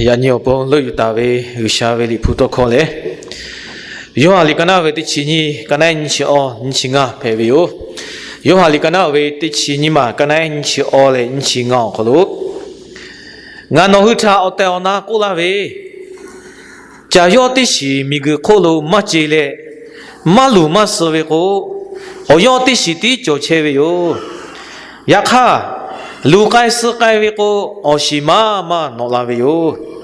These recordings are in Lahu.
Yaꞈ nyi awˬ pon leuˆ yuˬ taˍ ve G'uiˬsha ve Liꞈ hpu tawˇ hkawˇ lehˬ, Yoˇhanˬ liꞈ ka naˆ ve teˇ chi nyiˇ, ka naˆ nyiˇ chi awˇ, nyiˇ chi ngaˇ hpehꞈ ve yoˬ. Yoˇhanˬ liꞈ ka naˆ ve teˇ chi nyiˇ maˬ, ka naˆ nyiˇ chi awˇ leh nyiˇ chi ngaˇ awˬ hk'aw lo, Ngaˬ nawˬ hui htaꞈ awˬ tehˬ awˬ na k'oˆ laˇ ve, caˬ yawˇ teˇ shiˍ miˬguiˬ hk'oˆ lo maˇ ce leh, maˇ luˬ maˇ suh ve k'o, awˬ yawˇ teˇ shiˍ tiˉ cawˬ chehˇ ve yoˬ. Yaꞈ hk'aˇ, luˬ k'ai suh k'ai ve k'o, awˬ shiˍ maˇ maˇ nawꞈ la ve yoˬ.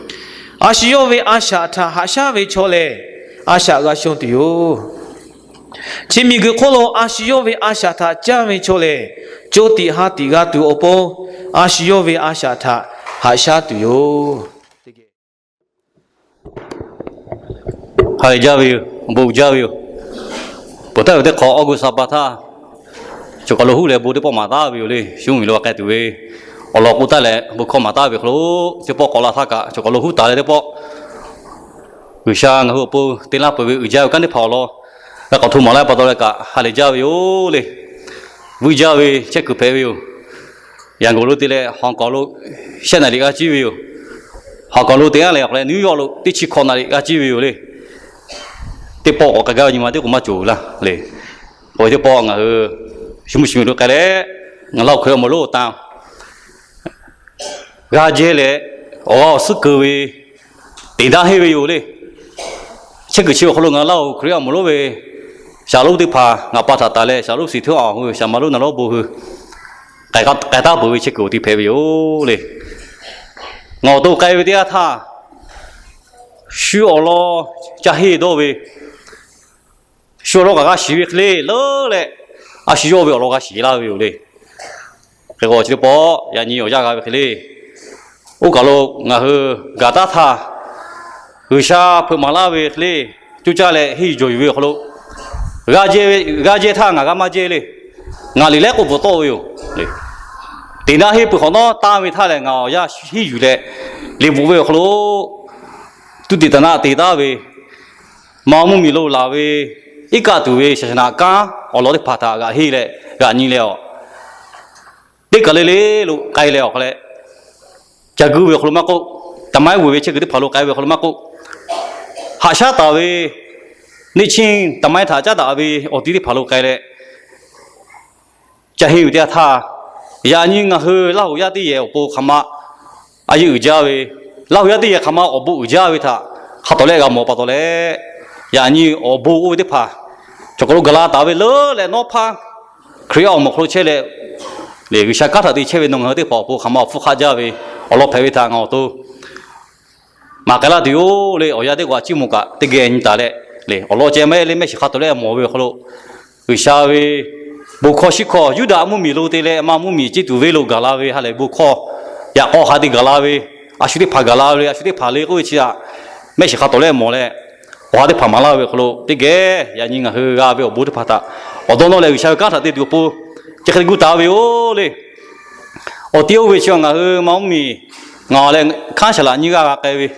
A shu yawˇ ve a shaꞈ htaꞈ haꞈ shaˉ ve chaw lehˬ, a shaꞈ g'a shonˇ tuˬ yoˬ. Chi miˬguiˬ hk'oˆ lo a shu yawˇ ve a shaꞈ htaꞈ caˇ ve chaw lehˬ, co tiꞈ ha tiꞈ g'a tuˬ awˬ pon, a shu yawˇ ve a shaꞈ htaꞈ haꞈ shaˉ tuˬ yoˬ. Ha lehˬ jaˇ ve yoˬ. Bon jaˇ ve yoˬ. Peuˬ taˍ ve teˇ hk'awꞈ August ha pa htaˇ, choˬ kaˬ lo huˉ leh bon teˇ pawˆ maˍ taˍ ve yoˬ le. Shu miˬ lo k'ai tuˬ ve awˬ lawn k'oˆ taˍ leh bon hkawˇ maˍ taˍ ve hk'aw lo, teˇ pawˆ k'awꞈ la htaˇ kaꞈ choˬ kaˬ lo huˉ taˍ leh teˇ pawˆ G'uiˬsha ngaˬ hui awˬ pon te laˇ peuˬ ve uiˍ jaˇ ve kanˉ teˇ hpaˍ awˬ lawn g'a k'awꞈ hto maˍ laˇ pa taw leh kaꞈ ha lehˬ jaˇ ve yoˬ le. Vuiˇ jaˇ ve chehˇ kuiˬ hpehꞈ ve yoˬ. Yangon lo te leh Hong Kong lo shehˆ naˍ riˍ g'a ciˇ ve yoˬ. Hong Kong lo te aˉ leh awˬ hk'aw leh New York lo teˇ chi hkawꞈ naˍ riˍ g'a ciˇ ve yoˬ le. Teˇ pawˆ k'awꞈ k'ai gaˇ ve nyi ma teˇ k'o maˇ cawˬ laˇ le. K'o teˇ pawˆ ngaˬ hui shu mvuhˇ shu miˬ lo k'ai leh, ngaˬ Laˇ huˍ Hkriꞈ awˬ moˍ lonˉ awˬ tan g'a jehˇ leh, awˬ g'aˇ awˬ suhˉ keu ve teꞈ daˇ henˇ ve yoˬ le. Chehˇ kuiˬ chi awˬ hk'aw lo ngaˬ Laˇ huˍ Hkriꞈ awˬ moˍ lonˉ ve shaˍlonˉ teˇ hpaˍ ngaˬ pa htaꞈ taˍ leh, shaˍlonˉ shiˍ hteˇ awˬ hui shaˍ ma lonˉ naˍ lonˉ bon hui k'ai taˉ peuˬ ve chehˇ kuiˬ awˬ ti hpehꞈ ve yoˬ le. Ngaˬ awˬ to k'ai ve teˇ yanˇ htaˇ, shu awˬ lawn ca henˇ dawˇ ve, shu awˬ lawn kaꞈ g'a shiˍ ve hk'e le leuˉ leh, a shu yawˇ ve awˬ lawn g'a shiˍ laˇ ve yoˬ le. Hk'e k'o chi teˇ pawˆ yaꞈ nyi awˬ yanˇ g'a ve hk'e le, oˇ kaˬ lo ngaˬ hui gaˬ taˉ htaˇ, G'uiˬsha hpeuꞈ maˍ laˇ ve hk'e le, coˇ caˇ leh henˇ yuˬ jawˬ yuˬ ve awˬ hk'aw lo, g'a jehˇ htaˇ ngaˬ g'a maˇ jehˇ le. Ngaˬ liꞈ lehˉ k'oˆ bvuhꞈ tawˆ ve yoˬ. Teꞈ daˇ henˇ peuˬ hk'awꞈ nawˉ tanˇ ve htaˇ lehˬ, ngaˬ awˬ yanˇ henˇ yuˬ leh liꞈ bvuhꞈ ve awˬ hk'aw lo, tuˇ tiꞈ taˍ naˆ te taˍ ve, ma mvuhˇ miˬ lo laˬ ve, iˉ kaˆ tuˬ ve shaˍ shaˍ naꞈ kanˉ awˬ lawn teˇ hpaˍ htaꞈ g'aꞈ henˇ leh g'aꞈ nyi leh awˬ, teˇ kaˬ le le lo k'ai leh awˬ hk'aw leh, ca guˇ ve awˬ hk'aw lo maˇ k'oˆ, taˍ maiˉ vuiˬ ve chehˇ kuiˬ teˇ hpaˍ lo k'ai ve awˬ hk'aw lo maˇ k'oˆ, haꞈ shaˉ taˍ ve neˇ chiˇ taˍ maiˉ htaꞈ caˉ daꞈ ve awˬ ti teˇ hpaˍ lo k'ai leh, ca henˇ ve teˇ yanˇ htaˇ, yaꞈ nyi ngaˬ hui Laˇ huˍ yaˇ teˇ yehˬ awˬ pon hk'aˬ ma a yeˇ uiˍ jaˇ ve, Laˇ huˍ yaˇ teˇ yehˬ hk'aˬ ma awˬ bon uiˍ jaˇ ve htaꞈ hk'a tawˍ lehˆ g'a mawˬ pa taw leh, yaꞈ nyi awˬ bon oˇ ve teˇ hpaˍ, choˬ kaˬ lo gaˬ la taˍ ve leuˉ leh nawˉ hpaˇ Hkriꞈ yaˇ awˬ moˍ hk'aw lo chehˇ leh, G'uiˬsha kanˉ htaꞈ te chehˇ ve nawˬ ngaˬ hui teˇ hpaˍ awˬ pon hk'aˬ ma awˬ hpfuhˇ hk'aˆ jaˇ ve awˬ lawn hpehꞈ ve htaꞈ ngaˬ awˬ to maˍ k'ai laˇ tuˬ yoˬ le. Awˬ yanˇ teˇ k'o a ciˉ moˍ kaꞈ teˇ geh nyi taˍ leh, awˬ lawn ceh maˇ heˆ le, mehˆ shiˍ hk'a tawˍ lehˆ mawˬ ve awˬ hk'aw lo, G'uiˬsha ve bon hkawˇ shiˉ hkawˇ Yuˇdaꞈ mvuhˇ miˬ lo te leh ma mvuhˇ miˬ ceˇ tuˬ ve lo gaˬ la ve ha lehˬ bon hkawˇ, yaꞈ k'aw hk'a te gaˬ la ve, a shu teˇ hpaˍ gaˬ la ve le, a shu teˇ hpaˍ le k'oˆ ve chi htaꞈ mehˆ shiˍ hk'a tawˍ lehˆ mawˬ leh, awˬ ha teˇ hpaˍ maˍ laˇ ve awˬ hk'aw lo teˇ geh yaꞈ nyi ngaˬ hui g'a ve awˬ bon teˇ hpaˍ htaꞈ awˬ dawˇ nawˇ leh G'uiˬsha ve kanˉ htaꞈ te tuˬ awˬ pon, chi hk'e te gu taˍ ve yoˬ le. Awˬ ti oˇ ve chi ngaˬ hui ma mvuhˇ miˬ, ngaˬ leh hkanˉ shaˍ laꞈ nyiˇ g'aˇ g'a k'ai ve,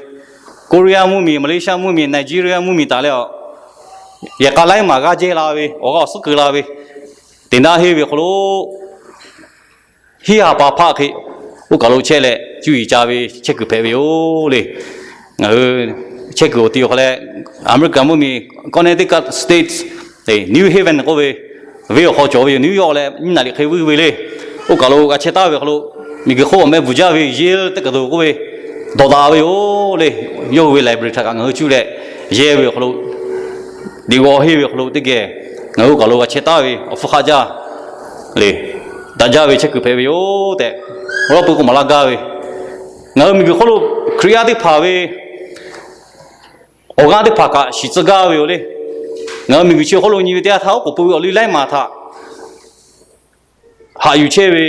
Koˇreˇyaˇ mvuhˇ miˬ, Maˍleˇshaˆ mvuhˇ miˬ, Naˍjiˇriˇyaˇ mvuhˇ miˬ taˍ leh, yehˬ k'a laiˉ maˬ g'aˇ jehˇ la ve, awˬ g'aˇ awˬ suhˉ keu la ve, teꞈ daˇ henˇ ve awˬ hk'aw lo hiˉ ha pa hpaˆ hk'e oˇ kaˬ lo chehˇ leh cuˇ yiˍ ca ve chehˇ kuiˬ hpehꞈ ve yoˬ le. Ngaˬ hui chehˇ kuiˬ awˬ ti awˬ hk'aw leh, America mvuhˇ miˬ Connecticut State, New Haven k'oˆ ve, venˇ awˬ hk'aw cawˬ ve yoˬ. New York leh nyiˇ naˍ riˍ hk'e vuiˇ ve le. Oˇ kaˬ lo g'a chehˇ taˍ ve awˬ hk'aw lo, miˬguiˬ hk'oˆ awˬ meh bvuhˬ jaˇ ve Yale teˇ kaˬ to k'oˆ ve, dawˬ daꞈ ve yoˬ le. Yawˇ hui ve library htaꞈ kaꞈ ngaˬ hui cuˇ leh yehˇ ve awˬ hk'aw lo, liꞈ g'aw henˇ ve awˬ hk'aw lo teˇ geh ngaˬ hui oˇ kaˬ lo g'a chehˇ taˍ ve awˬ hpfuhˇ hk'aˆ jaˇ le, daꞈ jaˇ ve chehˇ kuiˬ hpehꞈ ve yoˬ tehꞈ, awˬ lawn peuˬ k'o maˍ laˇ gaˇ ve, ngaˬ hui miˬguiˬ hk'oˆ lo Hkriꞈ yaˇ teˇ hpaˍ ve awˬ g'aˇ teˇ hpaˍ kaꞈ shiˍ tcuh gaˇ ve yoˬ le. Ngaˬ hui miˬguiˬ chi awˬ hk'oˆ lo nyi ve teˇ yanˇ htaˇ, oˉ k'oˍ pui ve awˬ liˇ laiˉ maˬ htaꞈ haꞈ yuˬ chehˇ ve,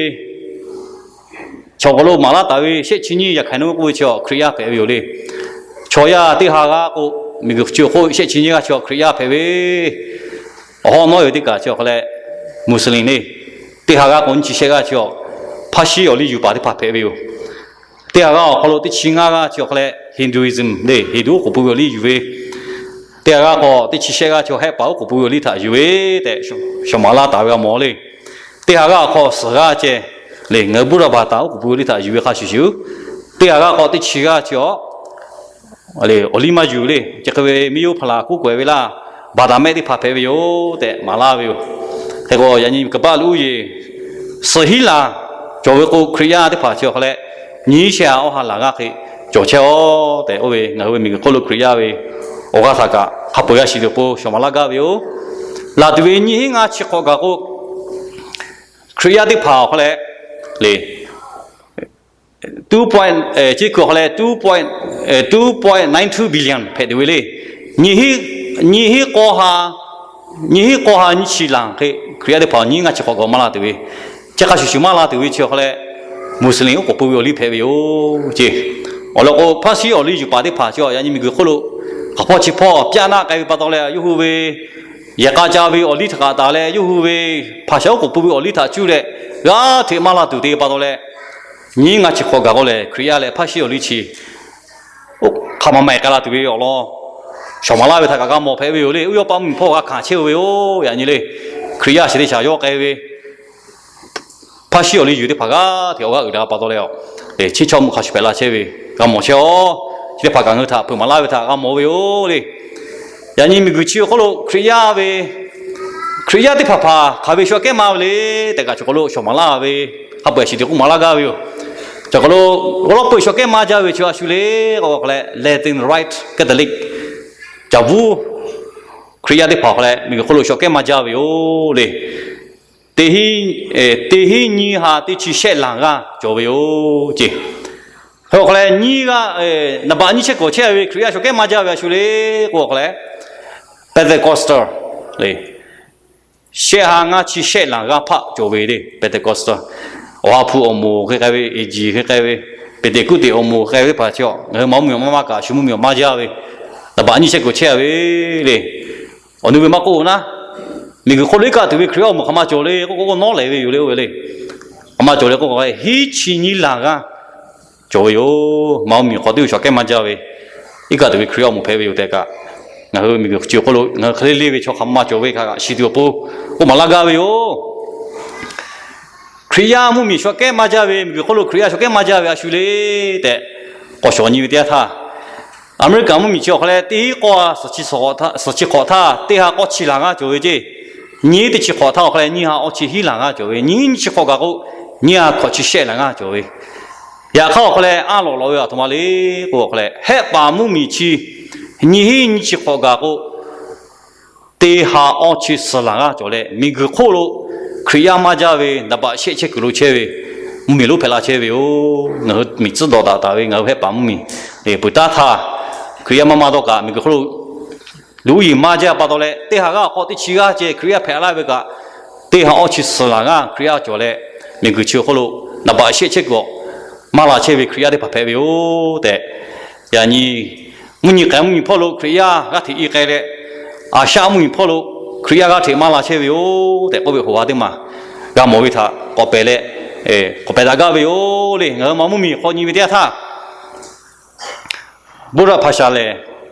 chaw k'awꞈ lo maˍ laˇ taˍ ve shehˆ chi nyiˇ yaꞈ hk'aiˍ nawˉ k'oˆ ve chi Hkriꞈ yaˇ hpehꞈ ve yoˬ le. Chaw yaˇ teˇ ha g'aˇ k'o, miˬguiˬ chi awˬ hk'oˆ shehˆ chi nyiˇ g'aˇ chi Hkriꞈ yaˇ hpehꞈ ve, awˬ hawˉ nawˉ yoˬ teˇ kaˬ chi awˬ hk'aw leh Muslim le. Teˇ ha g'aˇ k'o nyiˇ chi shehˆ g'aˇ chi Hpaˇshiˉ awˬ liˇ yuˬ paˍ teˇ hpaˍ hpehꞈ ve yoˬ. Teˇ ha g'aˇ awˬ hk'aw lo teˇ chi ngaˇ g'aˇ chi awˬ hk'aw leh Hinduism le, Hindu oˉ k'oˍ pui ve awˬ liˇ yuˬ ve, teˇ ha g'aˇ k'o teˇ chi shehˆ g'aˇ chi hehˆ paˍ oˉ k'oˍ pui ve awˬ liˇ htaꞈ yuˬ ve tehꞈ, shawˍ maˍ laˇ taˍ ve g'a mawˬ le. Teˇ ha g'aˇ awˬ hk'aw suhˍ g'aˇ ceh le, ngaˬ hui Buddha baˍ taˍ oˉ k'oˍ pui ve awˬ liˇ htaꞈ yuˬ ve hk'a shuˍ shuˍ, teˇ ha g'aˇ k'o teˇ chi g'aˇ chi awˬ awˬ liˇ maˇ yuˬ le. Chi hk'e ve miˇ yoˇ hpaˍ laˬ k'oˆ k'oꞈ e ve laˇ, baˬ daꞈ mehˆ teˇ hpaˍ hpehꞈ ve yoˬ tehꞈ maˍ laˇ ve yoˬ. Hk'e k'o yaꞈ nyi kaˍ baˆ lo uˉ yeˬ suhˍ hiˉ laˬ cawˬ ve k'o, Hkriꞈ yaˇ teˇ hpaˍ chi awˬ hk'a leh nyiˇ shehˆ ha awˇ ha laˬ g'aˇ hk'e cawˬ chehˇ aw tehꞈ, oˇ ve ngaˬ hui ve miˬguiˬ hk'oˆ lo Hkriꞈ yaˇ ve awˬ g'aˇ htaꞈ kaꞈ hk'a peu g'a shiˍ tuˬ awˬ pon shawˍ maˍ laˇ gaˇ ve yoˬ. Laˬ tuˬ ve nyiˇ hinˉ ngaˇ chi hk'awꞈ gaˬ k'o, Hkriꞈ yaˇ teˇ hpaˍ awˬ hk'a leh le, two point, chi hkui awˬ hk'a leh two point, two point nine two billion hpehꞈ tuˬ ve le. Nyiˇ hinˉ k'awˇ ha, nyiˇ hinˉ k'awˇ ha nyiˇ chi laˬ hk'e Hkriꞈ yaˇ teˇ hpaˍ nyiˇ ngaˇ chi hk'awꞈ gaˬ maˇ la tuˬ ve, chi hk'a shuˍ shuˍ maˇ la tuˬ ve chi awˬ hk'a leh, Muslim oˉ k'oˍ pui ve awˬ liˇ hpehꞈ ve yoˬ ce. Awˬ lawn k'o, hpaˇ shiˉ awˬ liˇ yuˬ paˍ teˇ hpaˍ chi yaꞈ nyi miˬguiˬ hk'oˆ lo hk'aˬ hpawˇ chi hpawˇ pyaˆ naˆ k'ai ve pa taw leh, yawˇ hui ve yehˬ k'a ca ve awˬ liˇ htaꞈ kaꞈ taˍ leh, yawˇ hui ve hpaˍ shaˍ oˉ k'oˍ pui ve awˬ liˇ htaꞈ cuˇ leh g'aˇ hteꞈ maˇ la tuˬ te pa taw leh, nyiˇ ngaˇ chi hk'awꞈ gaˬ k'oˆ leh Hkriꞈ yaˇ leh hpaˇ shiˉ awˬ liˇ chi hk'a ma ma-e k'ai la tuˬ ve awˬ lawn shawˍ maˍ laˇ ve htaꞈ kaꞈ g'a mawˬ hpehꞈ ve yoˬ le. Uˉ yawˇ paˆ mvuhˇmiˬ hpawˇ g'a hkanˍ chehˇ ve yoˬ. Yaꞈ nyi le, Hkriꞈ yaˇ shiˍ teˇ shaˍ yawˇ k'ai ve hpaˇ shiˉ awˬ liˇ yuˬ teˇ hpaˍ g'aˇ hteꞈ awˬ g'aˇ uiˍ daꞈ pa taw leh, chi chaw mvuhˇ hk'a shuˍ hpehꞈ la chehˇ ve g'a mawˬ chehˇ aw. Chi teˇ hpaˍ kaꞈ ngaˬ hui htaꞈ hpeuꞈ maˍ laˇ ve htaꞈ g'a mawˬ ve yoˬ le. Yaꞈ nyi miˬguiˬ chi awˬ hk'oˆ lo Hkriꞈ yaˇ ve, Hkriꞈ yaˇ teˇ hpaˍ hpaˍ hk'aˬ ve shawˍ kehˉ maˇ ve le tehꞈ kaꞈ chaw hk'aw lo shawˍ maˍ laˇ ve, hk'a peu-eˬ shiˍ tuˬ k'oˆ maˍ laˇ gaˇ ve yoˬ. Chaw hk'aw lo g'aw lawˉ peuˬ shawˍ kehˉ maˇ jaˇ ve chi a shu le k'o, awˬ hk'a leh Latin Rite Catholic, caˍ bvuhˇ Hkriꞈ yaˇ teˇ hpaˍ awˬ hk'a leh miˬguiˬ hk'oˆ lo shawˍ kehˉ maˇ jaˇ ve yoˬ le. Teˇ hinˉ nyiˇ ha teˇ chi shehˆ laˬ g'aˇ cawˬ ve yoˬ ce. Hk'e awˬ hk'a leh nyiˇ g'aˇ, naˍ baꞈ nyiˇ chehˇ kuiˬ chehˇ ve Hkriꞈ yaˇ shawˍ kehˉ maˇ jaˇ ve a shu le k'o, awˬ hk'a leh Pentecostal le, shehˆ ha ngaˇ chi shehˆ laˬ g'aˇ hpaˆ cawˬ ve le. Pentecostal, Awˬ ha hpu awˬ moˍ hk'e k'ai ve, eˍ jiˍ hk'e k'ai ve, Peˍteˍkoˆteˍ awˬ moˍ hk'e k'ai ve teˇ hpaˍ chi, ngaˬ hui maˇ mvuhˇmiˬ maˇ maˇ kaꞈ shu mvuhˇmiˬ maˇ jaˇ ve, naˍ baꞈ nyiˇ chehˇ kuiˬ chehˇ ve le. Awˬ nu ve maˇ k'oˆ naˉ, miˬguiˬ hk'oˆ lo iˉ kaˆ tuˬ ve Hkriꞈ yaˇ awˬ moˍ hk'aˬ ma cawˬ le k'oˆ k'o, nawˉ lehˬ ve yoˬ le. Oˇ ve le, hk'aˬ ma cawˬ le k'oˆ k'o, hiˉ chi nyiˇ laˬ g'aˇ cawˬ ve yoˬ. Maˇ mvuhˇmiˬ hk'aw teˇ g'uˇ shawˍ kehˉ maˇ jaˇ ve, iˉ kaˆ tuˬ ve Hkriꞈ yaˇ awˬ moˍ hpehꞈ ve yoˬ tehꞈ kaꞈ, ngaˬ hui miˬguiˬ chi awˬ hk'oˆ lo ngaˬ hui hk'e le le ve chaw hk'aˬ ma cawˬ ve kaꞈ shiˍ tuˬ awˬ pon k'oˆ maˍ laˇ gaˇ ve yoˬ. Hkriꞈ yaˇ mvuhˇmiˬ shawˍ kehˉ maˇ jaˇ ve, miˬguiˬ hk'oˆ lo Hkriꞈ yaˇ shawˍ kehˉ maˇ jaˇ ve a shu le tehꞈ k'awꞈ shawˍ nyi ve teˇ yanˇ htaˇ, Aˍmeˍriˆkaˍ mvuhˇmiˬ chi awˬ hk'a leh teˇ hinˉ k'awˇ suhˍ chi hk'awꞈ htaˇ teˇ ha k'awˇ chi laˬ g'aˇ cawˬ ve ce. Nyiˇ teˇ chi hk'awꞈ htaˇ awˬ hk'a leh nyiˇ ha awˇ chi hiˉ laˬ g'aˇ cawˬ ve, nyiˇ nyiˇ chi hk'awꞈ gaˬ k'o, nyiˇ ha hkawꞈ chi shehˆ laˬ g'aˇ cawˬ ve. Yaꞈ hk'aˇ awˬ hk'a leh aˉ lawꞈ lawꞈ ve a htoꞈ ma le k'o, awˬ hk'a leh Hehˆ paˍ mvuhˇmiˬ chi nyiˇ hinˉ nyiˇ chi hk'awꞈ gaˬ k'o, teˇ ha awˇ chi suhˍ laˬ g'aˇ cawˬ leh, miˬguiˬ hk'oˆ lo Hkriꞈ yaˇ maˇ jaˇ ve naˍ baꞈ shehˆ chehˇ kuiˬ lo chehˇ ve mvuhˇmiˬ lonˉ hpehꞈ la chehˇ ve yoˬ. Ngaˬ hui miˬ tcuhˉ dawˬ daꞈ taˍ ve ngaˬ hui Hehˆ paˍ mvuhˇmiˬ peuˬ taˉ htaˇ, Hkriꞈ yaˇ maˇ maˇ dawˇ kaꞈ miˬguiˬ hk'oˆ lo luˬ uˉ yeˬ maˇ jaˇ pa taw leh, teˇ ha g'aˇ awˬ hk'aw teˇ chi g'aˇ ceh Hkriꞈ yaˇ hpehꞈ laˇ ve kaꞈ, teˇ ha awˇ chi suhˍ laˬ g'aˇ Hkriꞈ yaˇ cawˬ leh, miˬguiˬ chi awˬ hk'oˆ lo naˍ baꞈ shehˆ chehˇ kuiˬ maˇ la chehˇ ve Hkriꞈ yaˇ teˇ hpaˍ hpehꞈ ve yoˬ tehꞈ, yaꞈ nyi mvuhˇ nyi k'ai mvuhˇ nyi hpawˇ lo Hkriꞈ yaˇ g'aˇ hteꞈ i k'ai leh, Aˍsiaˆ mvuhˇ nyi hpawˇ lo Hkriꞈ yaˇ g'aˇ hteꞈ maˇ la chehˇ ve yoˬ tehꞈ k'oˆ ve hk'oˆ ha teˇ maˬ g'a mawˬ ve htaꞈ k'awꞈ pehˬ leh, k'awꞈ pehˬ daꞈ gaˇ ve yoˬ le. Ngaˬ hui maˇ mvuhˇmiˬ hk'aw nyi ve teˇ yanˇ htaˇ, Buddha hpaˍ shaˍ lehˬ,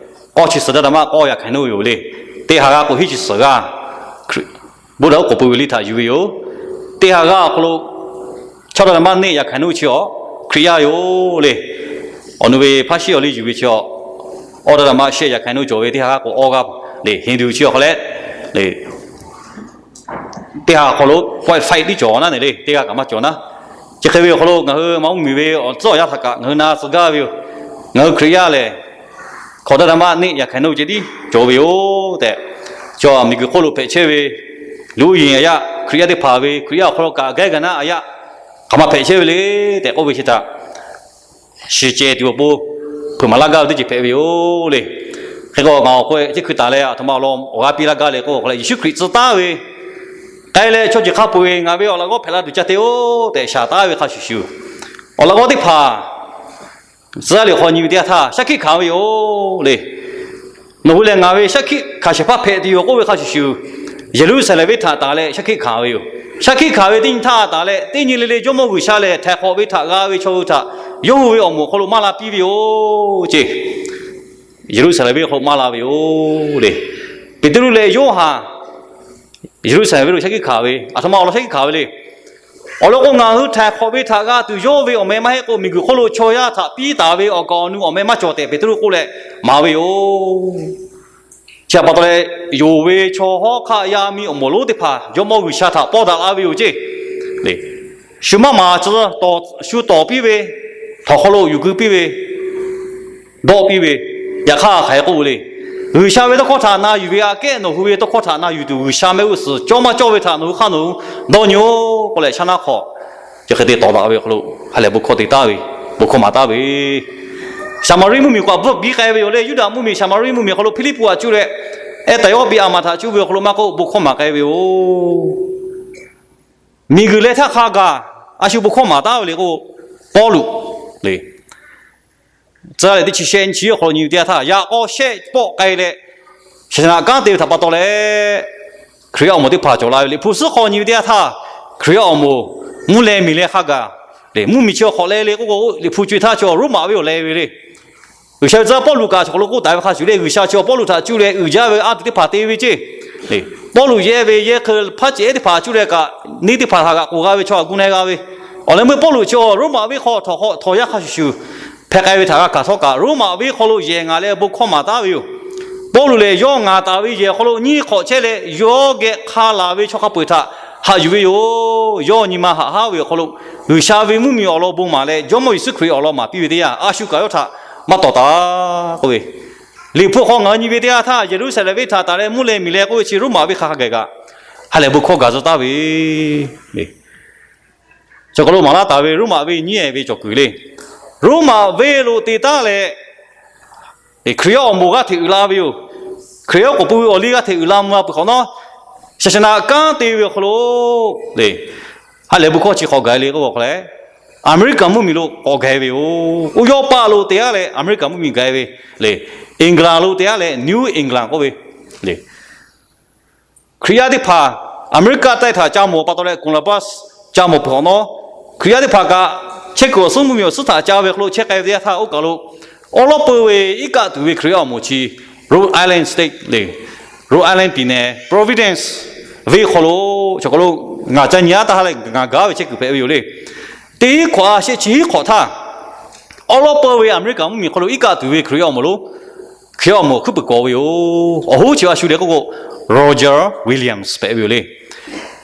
k'awˇ chi suhˍ daˇ daꞈ maˇ k'awˇ yaꞈ hk'aˬ hk'e naˉ ve yoˬ le. Teˇ ha g'aˇ k'o hiˉ chi suhˍ g'aˇ Buddha oˉ k'oˍ pui ve liˇ htaꞈ yuˬ ve yoˬ. Teˇ ha g'aˇ awˬ hk'aw lo chaw daˇ daꞈ maˇ neˆ yaꞈ hk'aˬ hk'e naˉ chi a Hkriꞈ yaˇ yoˬ le. Awˬ nu ve hpaˇ shiˉ awˬ liˇ yuˬ ve chi a, awˇ daˇ daꞈ maˇ shehˆ yaꞈ hk'aˬ hk'e naˉ cawˬ ve teˇ ha g'aˇ k'o awˇ g'aˇ le. Hindu chi awˬ hk'a leh le, teˇ ha awˬ hk'aw lo point five tiˉ cawˬ naˉ ne le, teˇ g'aˇ kaꞈ maˇ cawˬ naˉ. Chi hk'e ve awˬ hk'aw lo ngaˬ hui maˇ mvuhˇmiˬ ve awˬ tcuhˉ awˬ yanˇ htaꞈ kaꞈ ngaˬ hui na tcuh gaˇ ve yoˬ. Ngaˬ hui Hkriꞈ yaˇ lehˬ, hkawꞈ daˇ daꞈ maˇ neˆ yaꞈ hk'aˬ hk'e naˉ ceh tiˉ cawˬ ve yoˬ tehꞈ, chaw miˬguiˬ hk'oˆ lo hpehꞈ chehˇ ve luˬ uˉ yeˬ a yaˇ Hkriꞈ yaˇ teˇ hpaˍ ve Hkriꞈ yaˇ awˬ hk'aw lo kaꞈ geh gaˬ naˉ a yaˇ hk'aˬ ma hpehꞈ chehˇ ve le tehꞈ k'oˆ ve chi htaꞈ shiˍ ceh tuˬ awˬ pon hpeuꞈ maˍ laˇ gaˇ ve teˇ ceuˬ hpehꞈ ve yoˬ le. Hk'e k'o ngaˬ awˬ hk'aw lo chi hkui taˍ leh a htoꞈ ma awˬ lawn awˬ g'aˇ piˇ laˇ gaˇ le k'o, awˬ hk'a leh Yeˍsuˆ Hkriꞈ tcuh taˉ ve k'ai leh chaw ceuˬ hk'a peu-eˬ ngaˬ ve awˬ laꞈ g'awˇ hpehꞈ la tuˬ ca te-o tehꞈ shaˍ taˉ ve hk'a shuˍ shuˍ, awˬ laꞈ g'awˇ teˇ hpaˍ tcuh yaˇ liꞈ hk'aw nyi ve teˇ yanˇ htaˇ shaˉ hkiˆ hkanˍ ve yoˬ le. Nawˬ hui lehˬ ngaˬ ve shaˉ hkiˆ hkanˍ shehˍ hpaˇ hpehꞈ tuˬ yoˬ k'oˆ ve hk'a shuˍ shuˍ, Yeˍruˆsaˍlehnˍ venˇ htaꞈ taˍ leh shaˉ hkiˆ hkanˍ ve yoˬ. Shaˉ hkiˆ hkanˍ ve teˇ nyi htaˇ taˍ leh teˇ nyi le le Jawˇmawˇ G'uiˬsha lehˬ htaiˍ hk'awꞈ ve htaꞈ g'a ve chaw hui htaꞈ yawˇ hui ve awˬ moˍ awˬ hk'aw lo maˇ la piˇ ve yoˬ ce. Yeˍruˆsaˍlehnˍ venˇ hk'aw lo maˇ la ve yoˬ le. Peˍtruˆ leh Yoˇhanˬ Yeˍruˆsaˍlehnˍ venˇ lo shaˉ hkiˆ hkanˍ ve, a htoꞈ ma awˬ lawn shaˉ hkiˆ hkanˍ ve le. Awˬ lawn k'o, ngaˬ hui htaiˍ hk'awꞈ ve htaꞈ g'a tuˬ yawˇ ve awˬ meh maˇ heˆ k'o, miˬguiˬ hk'oˆ lo chaw yaˇ htaꞈ piˇ taˍ ve awˬ kaˍ awˬ nu awˬ meh maˇ cawˬ tehꞈ Peˍtruˆ k'oˆ leh maˍ ve yoˬ. Chi htaꞈ pa taw leh, yonˍ ve chaw hawˉ hk'aˆ yaˇ miˇ awˬ moˍ lonˉ teˇ hpaˍ Jawˇmawˇ G'uiˬsha htaꞈ pawˇ daꞈ laˇ ve yoˬ ceˇ. Shu maˇ maˍ tcuh, shu tawˍ piˇ ve, htawnˍ hk'aw lo yuˬ keu piˇ ve, dawˆ piˇ ve, yaꞈ hk'aˇ hk'aˬ hk'e k'oˆ ve le. G'uiˬsha ve tawˇ hkawˇ htaꞈ na yuˬ ve aꞈ kehˉ nawˬ hui ve tawˇ hkawˇ htaꞈ na yuˬ tuˬ G'uiˬsha mehˆ g'uˇ suhˍ cawˇ maˇ cawˇ ve htaꞈ nawˬ hui hk'a nawˬ hui dawˇ nyi-oˬ k'oˆ leh, shaˉ naˉ hk'awꞈ chi hk'e te tawˍ daꞈ ve awˬ hk'aw lo ha lehˬ bon hkawˇ te taˍ ve, bon hkawˇ maˍ taˍ ve, Saˍmaˍriˆ mvuhˇmiˬ k'o a bvuhˇ biˇ k'ai ve yoˬ le. Yuˇdaꞈ mvuhˇmiˬ Saˍmaˍriˆ mvuhˇmiˬ awˬ hk'aw lo Hpiˇliˇpuˆ htaꞈ cuˇ leh, ehˉ Taˍyaˇ Piˇaˍmaˍ htaꞈ cuˇ ve awˬ hk'aw lo maˇ k'oˆ, bon hkawˇ maˍ k'ai ve yoˬ. Miˬguiˬ leh htaˇ hk'a gaˬ a shu bon hkawˇ maˍ taˍ ve le k'o, Pawˇluꞈ le. Tcuh leh teˇ chi shehˆ nyi chi awˬ hk'aw lo nyi ve teˇ yanˇ htaˇ, yaꞈ k'aw shehˆ pawˆ k'ai leh, shaˍshaˍnaꞈ kanˉ te ve htaꞈ pa taw leh, Hkriꞈ yaˇ awˬ moˍ teˇ hpaˍ cawˬ la ve. Liꞈ hpu suhˉ hk'aw nyi ve teˇ yanˇ htaˇ, Hkriꞈ yaˇ awˬ moˍ mvuhˇ leh miˬ leh hk'a gaˬ le. Mvuhˇmiˬ chi awˬ hk'awꞈ leh le k'oˆ k'o, Liꞈ hpu co-e htaˇ chi Roˉmaꞈ venˇ awˬ leh ve le. G'uiˬsha ve tcuh Pawˇluꞈ kaꞈ chaw hk'aw lo k'oˆ taˍ ve hk'a shuˍ le, G'uiˬsha chi Pawˇluꞈ htaꞈ cuˇ leh uiˍ jaˇ ve a tuˬ teˇ hpaˍ te ve ceˇ. Pawˇluꞈ yehˇ ve yehˇ hk'e hpaˇ ceꞈ ehˉ teˇ hpaˍ cuˇ leh kaꞈ, neˇ teˇ hpaˍ htaꞈ g'aꞈ k'oˍ g'a ve chaw htaꞈ gu na g'a ve. Awˬ leh meuˇ Pawˇluꞈ chi Roˉmaꞈ venˇ hk'aw htawnˍ hk'aw htawnˍ yaˇ hk'a shuˍ shuˍ hpeh k'ai ve htaꞈ g'a hkanˍ htawˇ kaꞈ, Roˉmaꞈ venˇ hk'aw lo yehˬ ngaˬ leh bon hkawˇ maˍ taˍ ve yoˬ. Pawˇluꞈ lehˬ, yawˇ ngaˬ taˍ ve yehˬ awˬ hk'aw lo nyiˇ hk'awꞈ chehˇ leh, yawˇ geh hk'a laˬ ve chaw hk'a peu-eˬ htaꞈ haꞈ yuˬ ve yoˬ. Yawˇ nyi ma haꞈ haˉ ve awˬ hk'aw lo G'uiˬsha ve mvuhˇmiˬ awˬ lawn bon maˍ leh, Jawˇmawˇ Yeˍsuˆ Hkriꞈ awˬ lawn maˍ piˇ ve teˇ yanˇ, a shu kaꞈ yawˇ htaꞈ maˇ tawˍ taˍ k'oˆ ve, Liꞈ hpu hk'aw ngaˬ hui nyi ve teˇ yanˇ htaˇ, Yeˍruˆsaˍlehnˍ venˇ htaꞈ taˍ leh mvuhˇ leh miˬ leh k'oˆ ve chi Roˉmaꞈ venˇ hk'a hk'a gaˬ kaꞈ, ha lehˬ bon hkawˇ gaˬ tcuh taˍ ve, chaw hk'aw lo maˍ laˇ taˍ ve Roˉmaꞈ venˇ nyiˉ-ehˍ ve cawˬ kuiˬ le. Roˉmaꞈ venˇ lo te taˉ leh, Hkriꞈ yaˇ awˬ moˍ g'aˇ hteꞈ uiˍ la ve yoˬ. Hkriꞈ yaˇ k'oˍ pui ve awˬ liˇ g'aˇ hteꞈ uiˍ la mvuh la peuˬ hk'awꞈ nawˉ, shaˍshaˍnaꞈ kanˉ te ve awˬ hk'aw lo le, ha lehˬ bon hkawˇ chi hk'awꞈ gaˬ le k'oˆ ve awˬ hk'aw leh, Aˍmeˍriˆkaˍ mvuhˇmiˬ lo k'awꞈ gaˬ ve yoˬ. Oˇ Yawˇpaˆ lo te-a leh Aˍmeˍriˆkaˍ mvuhˇmiˬ gaˬ ve le. England lo te-a leh New England k'oˆ ve le. Hkriꞈ yaˇ teˇ hpaˍ Aˍmeˍriˆkaˍ taˆ htaꞈ ca mawˬ pa taw leh, Columbus ca mawˬ peuˬ hk'awꞈ nawˉ, Hkriꞈ yaˇ teˇ hpaˍ kaꞈ chehˇ kuiˬ awˬ suhˉ mvuhˇmiˬ awˬ suhˉ htaꞈ ca ve hk'aw lo chehˇ k'ai ve teˇ yanˇ htaˇ, oˇ kaˬ lo awˉ lawˉ peuˇ ve iˉ kaˆ tuˬ ve Hkriꞈ yaˇ awˬ moˍ chi Rhode Island State le, Rhode Island ပြည်နယ်, Providence venˇ hk'aw lo, chaw hk'aw lo ngaˬ ca nyi-a taˇ ha leh ngaˬ gaˉ ve chehˇ kuiˬ hpehꞈ ve yoˬ le. Teˇ hinˉ hk'awꞈ a shehˆ chi hinˉ hk'awꞈ htaˇ, awˉ lawˉ peuˇ ve Aˍmeˍriˆkaˍ mvuhˇmiˬ hk'aw lo iˉ kaˆ tuˬ ve Hkriꞈ yaˇ awˬ moˍ lo, Hkriꞈ yaˇ awˬ moˍ hkuiˉ puiˍ kawꞈ ve yoˬ. Awˬ hoˉ chi a shu leh k'oˆ k'o, Roger Williams hpehꞈ ve yoˬ le.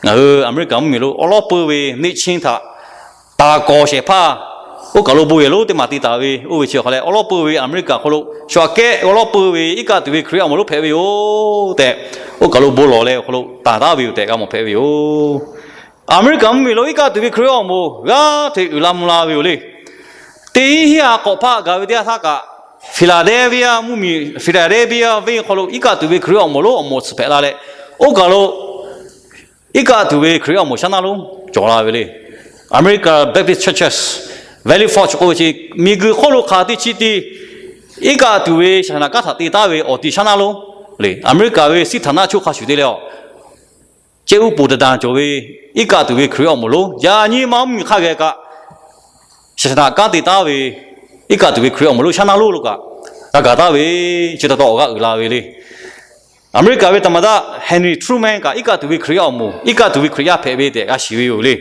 Ngaˬ hui Aˍmeˍriˆkaˍ mvuhˇmiˬ lo awˉ lawˉ peuˇ ve neˆ chiˉ htaꞈ taˍ kawˍ shehˍ hpaˇ, oˇ kaˬ lo bon yehˬ lonˉ teˇ maˬ te taˍ ve oˇ ve chi awˬ hk'aw leh, awˉ lawˉ peuˇ ve Aˍmeˍriˆkaˍ hk'aw lo shu aꞈ kehˉ awˉ lawˉ peuˇ ve iˉ kaˆ tuˬ ve Hkriꞈ yaˇ awˬ moˍ lonˉ hpehꞈ ve yoˬ tehꞈ, oˇ kaˬ lo bon lawˬ leh awˬ hk'aw lo taˍ taˉ ve yoˬ tehꞈ g'a mawˬ hpehꞈ ve yoˬ. Aˍmeˍriˆkaˍ mvuhˇmiˬ lo iˉ kaˆ tuˬ ve Hkriꞈ yaˇ awˬ moˍ g'aˇ hteꞈ uiˍ la mvuh la ve yoˬ le. Teˇ hinˉ hinˉ ha k'awꞈ hpaˆ gaˬ ve teˇ yanˇ htaˇ kaꞈ, Philadelphia mvuhˇmiˬ, Philadelphia venˇ hk'aw lo iˉ kaˆ tuˬ ve Hkriꞈ yaˇ awˬ moˍ lonˉ awˬ moˍ tsuhꞈ hpehꞈ la leh, oˇ kaˬ lo iˉ kaˆ tuˬ ve Hkriꞈ yaˇ awˬ moˍ shaˉ naˉ lonˉ cawˬ la ve le. America Baptist Churches, Valley Forge k'oˆ ve chi, miˬguiˬ hk'oˆ lo hk'aˬ teˇ chi te iˉ kaˆ tuˬ ve shaˍshaˍnaꞈ kanˉ htaꞈ te taˉ ve awˬ ti shaˉ naˉ lonˉ le. Aˍmeˍriˆkaˍ ve စစ်ဌာနချုပ် hk'a shuˍ te leh a, ceh uˉ poˍ taˍ daˍ cawˬ ve iˉ kaˆ tuˬ ve Hkriꞈ yaˇ awˬ moˍ lonˉ yaꞈ nyi ma mvuhˇmiˬ hk'a geh kaꞈ, shaˍshaˍnaꞈ kanˉ te taˉ ve iˉ kaˆ tuˬ ve Hkriꞈ yaˇ awˬ moˍ lonˉ shaˉ naˉ lonˉ lo kaꞈ g'a gaˬ taˉ ve, chi taw taw awˬ g'aˇ uiˍ la ve le. Aˍmeˍriˆkaˍ ve သမ္မတ Henry Truman kaꞈ iˉ kaˆ tuˬ ve Hkriꞈ yaˇ awˬ moˍ, iˉ kaˆ tuˬ ve Hkriꞈ yaˇ hpehꞈ ve tehꞈ g'a shiˍ ve yoˬ le.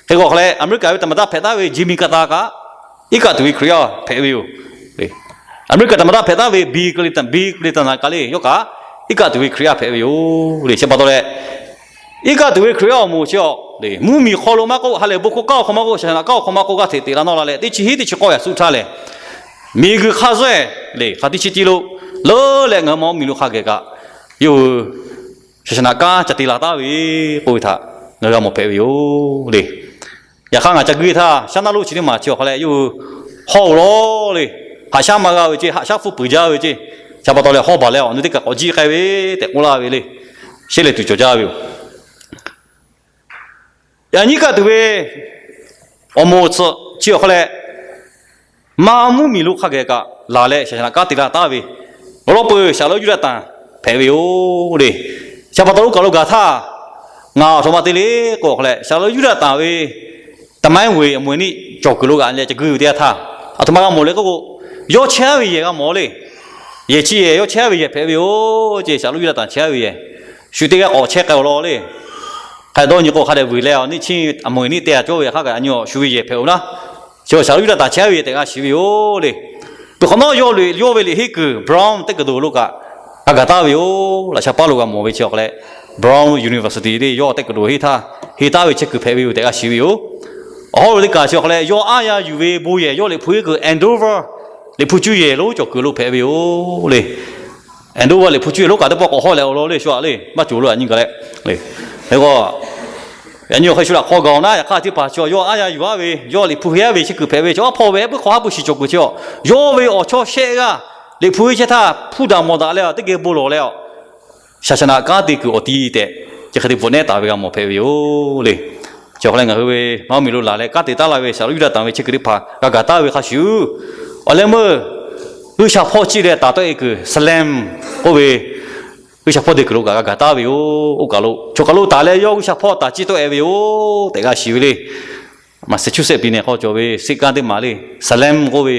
Hk'e k'o hk'a leh, Aˍmeˍriˆkaˍ ve သမ္မတ hpehꞈ taˉ ve Jimmy Carter kaꞈ iˉ kaˆ tuˬ ve Hkriꞈ yaˇ hpehꞈ ve yoˬ. Aˍmeˍriˆkaˍ သမ္မတ hpehꞈ taˉ ve Bill Clinton, Bill Clinton kaꞈ le, yawˇ kaꞈ iˉ kaˆ tuˬ ve Hkriꞈ yaˇ hpehꞈ ve yoˬ le. Chi pa taw leh, iˉ kaˆ tuˬ ve Hkriꞈ yaˇ awˬ moˍ chi a le, mvuhˇmiˬ hk'aw lo maˇ k'oˆ, ha lehˬ bon hkawˇ kanˉ awˬ hk'aw maˇ k'oˆ, shaˍshaˍnaꞈ kanˉ awˬ hk'aw maˇ k'oˆ, g'aˇ hteꞈ teꞈ la nawˇ la leh, teˇ chi hiˉ teˇ chi k'awˇ yaꞈ suhˆ htaˇ lehˬ, miˬguiˬ hk'a zuhˆ le, hk'aˬ teˇ chi te lo leuˉ leh ngaˬ hui ma mvuhˇmiˬ lo hk'a geh kaꞈ, yawˇ hui shaˍshaˍnaꞈ kanˉ ca te la taˉ ve k'oˆ ve htaꞈ ngaˬ hui g'a mawˬ hpehꞈ ve yoˬ le. Yaꞈ hk'aˇ ngaˬ ca guˇ htaˇ, shaˉ naˉ lonˉ chi teˇ maˬ chi awˬ hk'aw leh yawˇ hui hawˇ-oˬ lawˬ le, haꞈ shaˉ maˇ g'a ve ceˇ, haꞈ shaˉ hpfuhˇ puiˍ jaˇ ve ceˇ. Chi pa taw leh hawˇ baˬ leh awˬ nu teˇ kaꞈ k'awꞈ jiˆ k'ai ve tehꞈ k'oˆ laˇ ve le. Shehˇ leh tuˬ cawˬ jaˇ ve yoˬ. Yaꞈ nyi iˉ kaˆ tuˬ ve awˬ moˍ chi awˬ hk'aw leh, ma mvuhˇmiˬ lo hk'a geh kaꞈ laˬ leh shaˍshaˍnaꞈ kanˉ te la taˉ ve, awˉ lawˉ peuˇ Shaˍlonˉ Yuˇdaꞈtanˍ hpehꞈ ve yoˬ le. Chi pa taw oˇ kaˬ lo gaˬ htaˇ, ngaˬ aˬ htoꞈ ma te le k'o hk'a leh, Shaˍlonˉ Yuˇdaꞈtanˍ ve သမိုင်းဝင် အမွေအနှစ် cawˬ kuiˬ lo g'aꞈ leh ca guˇ ve teˇ yanˇ htaˇ, aˬ htoꞈ ma g'a mawˬ le k'oˆ k'o, yawˇ chehˇ ve yehˬ g'a mawˬ le. Yehˬ chi yehˬ yawˇ chehˇ ve yehˬ hpehꞈ ve yoˬ ceˇ. Shaˍlonˉ Yuˇdaꞈtanˍ chehˇ ve yehˬ, shu teˇ g'aˇ k'awꞈ chehˇ k'ai-oˬ law le. Hk'a dawˇ nyi k'o hk'a dehꞈ vuiˬ leh a, neˇ chiˉ a mawˬ eˬ neˇ te a cawˇ ve hk'a kaꞈ a nyi awˬ shu ve yehˬ hpehꞈ-oˬ laˇ. Chi awˬ shaˍ lo Yuˇdaꞈ htaꞈ chehˇ ve tehꞈ g'a shiˍ ve yoˬ le. Peuˬ hk'awꞈ nawˉ yawˇ le, yawˇ ve liꞈ henˇ kuiˬ Brown teh kuiˬ doˬ lo kaꞈ g'a gaˬ taˉ ve yoˬ. Laꞈ sha paˉ lo g'a mawˬ ve chi awˬ hk'a leh, Brown University le yawˇ teh kuiˬ doˬ henˇ htaˇ henˇ taˉ ve chehˇ kuiˬ hpehꞈ ve yoˬ tehꞈ g'a shiˍ ve yoˬ. Awˬ hawˉ lo teˇ kaˬ chi awˬ hk'a leh yawˇ aˉ yaˇ yuˬ ve bon yehˬ yawˇ liꞈ hpu henˇ kuiˬ Andover liꞈ hpu cuˇ yehˬ lonˉ cawˬ kuiˬ lo hpehꞈ ve yoˬ le. Andover liꞈ hpu cuˇ yehˬ lonˉ kaꞈ teˇ pawˆ k'awꞈ hawˉ leh awˬ lawn le shu aꞈ le maˇ cawˬ lo a nyi gaˬ leh le. Hk'e k'o, yaꞈ nyi awˬ hk'e shu laꞈ hk'aw gaˬ-oˬ naˉ, yaꞈ hk'aˇ teˇ hpaˍ chi yawˇ aˉ yaˇ yuˬ aˉ ve yawˇ liꞈ hpu henˇ aˉ ve chehˇ kuiˬ hpehꞈ ve chi awˬ hpawˇ ve heh puiˉ hk'aw haˉ pui shiˍ cawˬ kuiˬ chi a, yawˇ ve awˬ chawˇ shehˆ g'aˇ liꞈ hpu henˇ chehˇ htaˇ hpuˇ daꞈ mawˬ daꞈ leh a teˇ geh bon lawˬ leh a, shaˍ shaˍ naꞈ kanˉ te kuiˬ awˬ ti tehꞈ chi hk'e te bvuhꞈ nehˉ taˍ ve g'a mawˬ hpehꞈ ve yoˬ le. Chi awˬ hk'a leh ngaˬ hui ve maˇ mvuhˇ miˬ lo laˬ leh kanˉ te taˉ laˇ ve shaˍ lo Yuˇdaꞈ tanˬ ve chehˇ kuiˬ teˇ hpaˍ g'a gaˬ taˉ ve hk'a shuˍ, awˬ leh meuˇ G'uiˬsha hpawˇ ciˇ leh taˍ tawˆ e kuiˬ Salem k'oˆ ve G'uiˬsha hpawˇ te kuiˬ lo kaꞈ g'a gaˬ taˉ ve yoˬ. Oˇ kaˬ lo chaw kaˬ lo taˍ leh yawˇ G'uiˬsha hpawˇ taˍ ciˇ tawˆ e ve yoˬ tehꞈ g'a shiˍ ve le. Massachusetts pui neh hk'aw cawˬ ve seˆ kanˉ teˇ maˬ le, Salem k'oˆ ve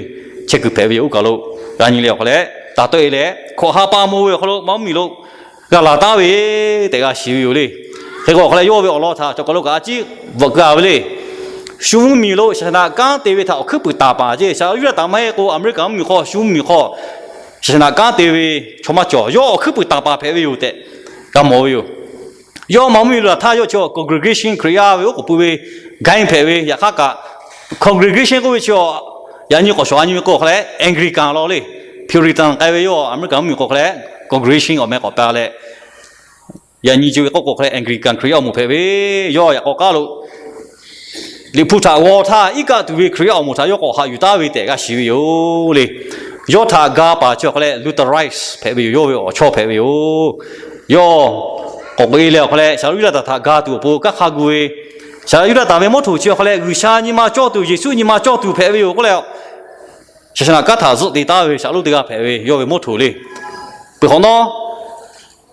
chehˇ kuiˬ hpehꞈ ve yoˬ. Oˇ kaˬ lo g'a nyi leh awˬ hk'a leh taˍ tawˆ e leh hkawꞈ ha pa mawˬ ve awˬ hk'aw lo maˇ mvuhˇ miˬ lo g'a laˬ taˉ ve tehꞈ g'a shiˍ ve yoˬ le. Hk'e k'o awˬ hk'a leh yawˇ ve awˬ lawn htaꞈ chaw kaˬ lo kaꞈ a ciˉ bvuhꞈ keu a ve le. Shu mvuhˇ miˬ lo shaˍ shaˍ naꞈ kanˉ te ve htaꞈ awˬ hkuiˉ puiˍ taˍ paˍ ceˇ. Shaˍ lo Yuˇdaꞈ tanˬ maˇ heˆ k'o America mvuhˇ miˬ hk'aw shu mvuhˇ miˬ hk'aw shaˍ shaˍ naꞈ kanˉ te ve chaw maˇ cawˬ. Yawˇ awˬ hkuiˉ puiˍ taˍ paˍ hpehꞈ ve yoˬ tehꞈ g'a mawˬ ve yoˬ. Yawˇ maˇ mvuhˇ miˬ lo laˬ htaˇ yawˇ chi congregation Hkriꞈ yaˇ ve oˉ k'oˍ pui ve gaˇ hpehꞈ ve. Yaꞈ hk'aˇ kaꞈ congregation k'oˆ ve chi a, yaꞈ nyi k'awꞈ shawˍ a nyi ve k'o hk'a leh Anglican law le, Puritan k'ai ve yawˇ America mvuhˇ miˬ k'o hk'a leh congregation awˬ meh k'awꞈ pa leh, yaꞈ nyi ceuˬ ve k'oˆ k'o hk'a leh Anglican Hkriꞈ yaˇ awˬ moˍ hpehꞈ ve. Yawˇ yaꞈ k'aw k'aˉ lo liꞈ hpu htaꞈ g'aw htaˇ iˉ kaˆ tuˬ ve Hkriꞈ yaˇ awˬ moˍ htaꞈ yawˇ k'awꞈ haꞈ yuˬ taˉ ve tehꞈ g'a shiˍ ve yoˬ le. Yawˇ htaꞈ ga paˍ chi awˬ hk'a leh Lutherans hpehꞈ ve yoˬ. Yawˇ ve awˬ chawˇ hpehꞈ ve yoˬ. Yawˇ k'awꞈ k'oꞈ e leh awˬ hk'a leh shaˍ lo Yuˇdaꞈ tanˬ htaꞈ ga tuˬ awˬ pon kanˉ hk'a gu ve, shaˍ lo Yuˇdaꞈ tanˬ ve mawˇ htoꞈ chi awˬ hk'a leh G'uiˬsha nyi ma cawˇ tuˬ, Yeˍsuˆ nyi ma cawˇ tuˬ hpehꞈ ve yoˬ k'oˆ leh, shaˍ shaˍ naꞈ kanˉ htaꞈ zuhˆ te taˉ ve shaˍ lo teˇ g'aˇ hpehꞈ ve yawˇ ve mawˇ htoꞈ le. Peuˬ hk'awꞈ nawˉ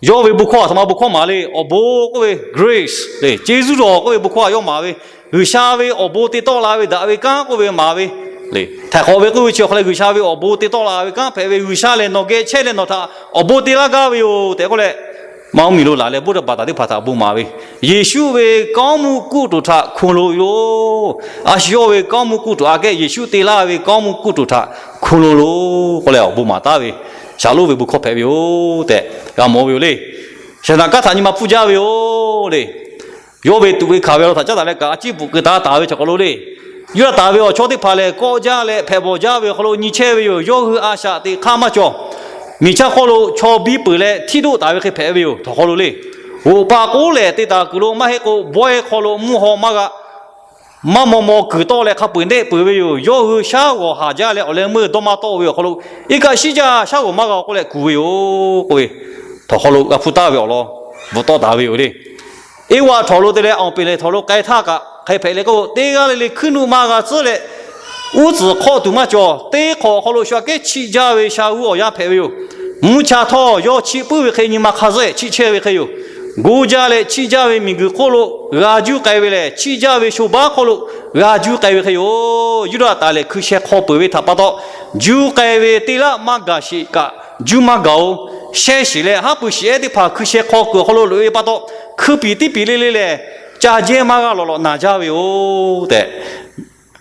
yawˇ ve bon hkawˇ a htoꞈ ma bon hkawˇ maˍ le. Awˬ bon k'oˆ ve grace le, ceˇ zuˇ dawˬ k'oˆ ve bon hkawˇ a yawˇ maˍ ve, G'uiˬsha ve awˬ bon te tawˆ la ve daꞈ ve kanˉ k'oˆ ve maˍ ve le. Htaiˍ hk'awꞈ ve k'oˆ ve chi awˬ hk'a leh G'uiˬsha ve awˬ bon te tawˆ la ve kanˉ hpehꞈ ve, G'uiˬsha lehˬ nawˬ geh chehˇ leh nawˬ htaꞈ awˬ bon te laˇ gaˇ ve yoˬ tehꞈ k'oˆ leh, maˇ mvuhˇ miˬ lo laˬ leh bon teˇ baˬ taˍ teˇ hpaˍ htaꞈ bon maˍ ve, Yeˍsuˆ ve kanˉ mvuhˇ kuˇ tuˬ htaꞈ hkunˇ lo yoˬ. A shu yawˇ ve kanˉ mvuhˇ kuˇ tuˬ aꞈ kehˉ Yeˍsuˆ te laˇ ve kanˉ mvuhˇ kuˇ tuˬ htaꞈ hkunˇ lo loˬ k'oˆ leh awˬ bon maˍ taˉ ve shaˍ lo ve bon hkawˇ hpehꞈ ve yoˬ tehꞈ g'a mawˬ ve yoˬ le. Shaˍ shaˍ naꞈ kanˉ htaꞈ nyi ma pfuhˇ jaˇ ve yoˬ le. Yawˇ ve tuꞈ ve hkanˍ ve awˬ lawn htaꞈ caˉ taˍ leh kaꞈ a ciˉ bvuhꞈ keu taˍ taˍ ve chaw hk'aw lo le. Yuˇdaꞈ tanˬ ve awˬ chawˇ teˇ hpaˍ lehˬ kawˆ jaˇ leh hpehꞈ bawˬ jaˇ ve awˬ hk'aw lo nyi chehˇ ve yoˬ. Yawˇ hui a shaꞈ teꞈ hk'aˇ maˇ cawˬ. Miˬ chaˇ hk'aw lo chaw biˇ peuˬ leh htiˇ doˆ taˍ ve hk'e hpehꞈ ve yoˬ. Htawnˍ hk'aw lo le, g'oꞈ pa k'oˉ lehˬ te taˍ kuiˬ lo maˇ heˆ k'o, bawehˇ hk'aw lo mvuhˇ haw maˇ g'a, maˇ maw maw kuiˬ tawˆ leh hk'a peu-eˬ nehˆ peuˬ ve yoˬ. Yawˇ hui shaˉ g'awˬ haˍ jaˇ leh awˬ leh meuˇ dawˇ maˇ tawˆ ve awˬ hk'aw lo, iˉ kaˆ shiˉ jaˇ shaˉ g'awˬ maˇ g'a k'oˆ leh kuˬ ve yoˬ k'oˆ ve, htawnˍ hk'aw lo g'a hpuˇ taˍ ve awˬ lawn bvuhꞈ tawˆ taˍ ve yoˬ le. Eˇwaꞈ htawnˍ lo te leh Awˬ peˍ lehˬ htawnˍ lo k'ai htaˇ kaꞈ hk'e hpehꞈ leh k'o, teˇ g'aˇ le le hkuiˉ nuˆ maˇ g'a tcuhˉ leh, uˉ tcuhˍ hk'awˆ tuˬ maˇ cawˬ. Teˇ hk'awꞈ hk'aw lo shu aꞈ kehˉ chiˆ jaˇ ve sha g'uˇ awˬ yanˇ hpehꞈ ve yoˬ. Mvuhˇ cha htawˇ yawˇ chiˆ puiˉ ve hk'e nyi ma hk'a zuhˆ chiˆ chehˇ ve hk'e yoˬ. Gu jaˇ leh chiˆ jaˇ ve miˬ guiˬ hk'oˆ lo g'a juˇ k'ai ve lehˬ, chiˆ jaˇ ve sho baˉ hk'oˆ lo g'a juˇ k'ai ve hk'e yoˬ. Yuˇdaꞈ tanˬ lehˬ hkui sheh hk'aw peuˬ ve htaꞈ pa taw, juˇ k'ai ve teˇ laˆ maˇ gaˬ sheˍ kaꞈ juˇ maˇ gaˬ-oˬ. Shehˇ shiˍ leh haˉ pui shiˍ ehˉ teˇ hpaˍ hkui sheh hk'aw kuiˬ awˬ hk'aw lo loꞈ-e pa taw, hkui piˍ tiˉ piˍ le le lehˬ, ca jehˇ maˇ g'a lawˬ lawꞈ naˬ jaˇ ve yoˬ tehꞈ,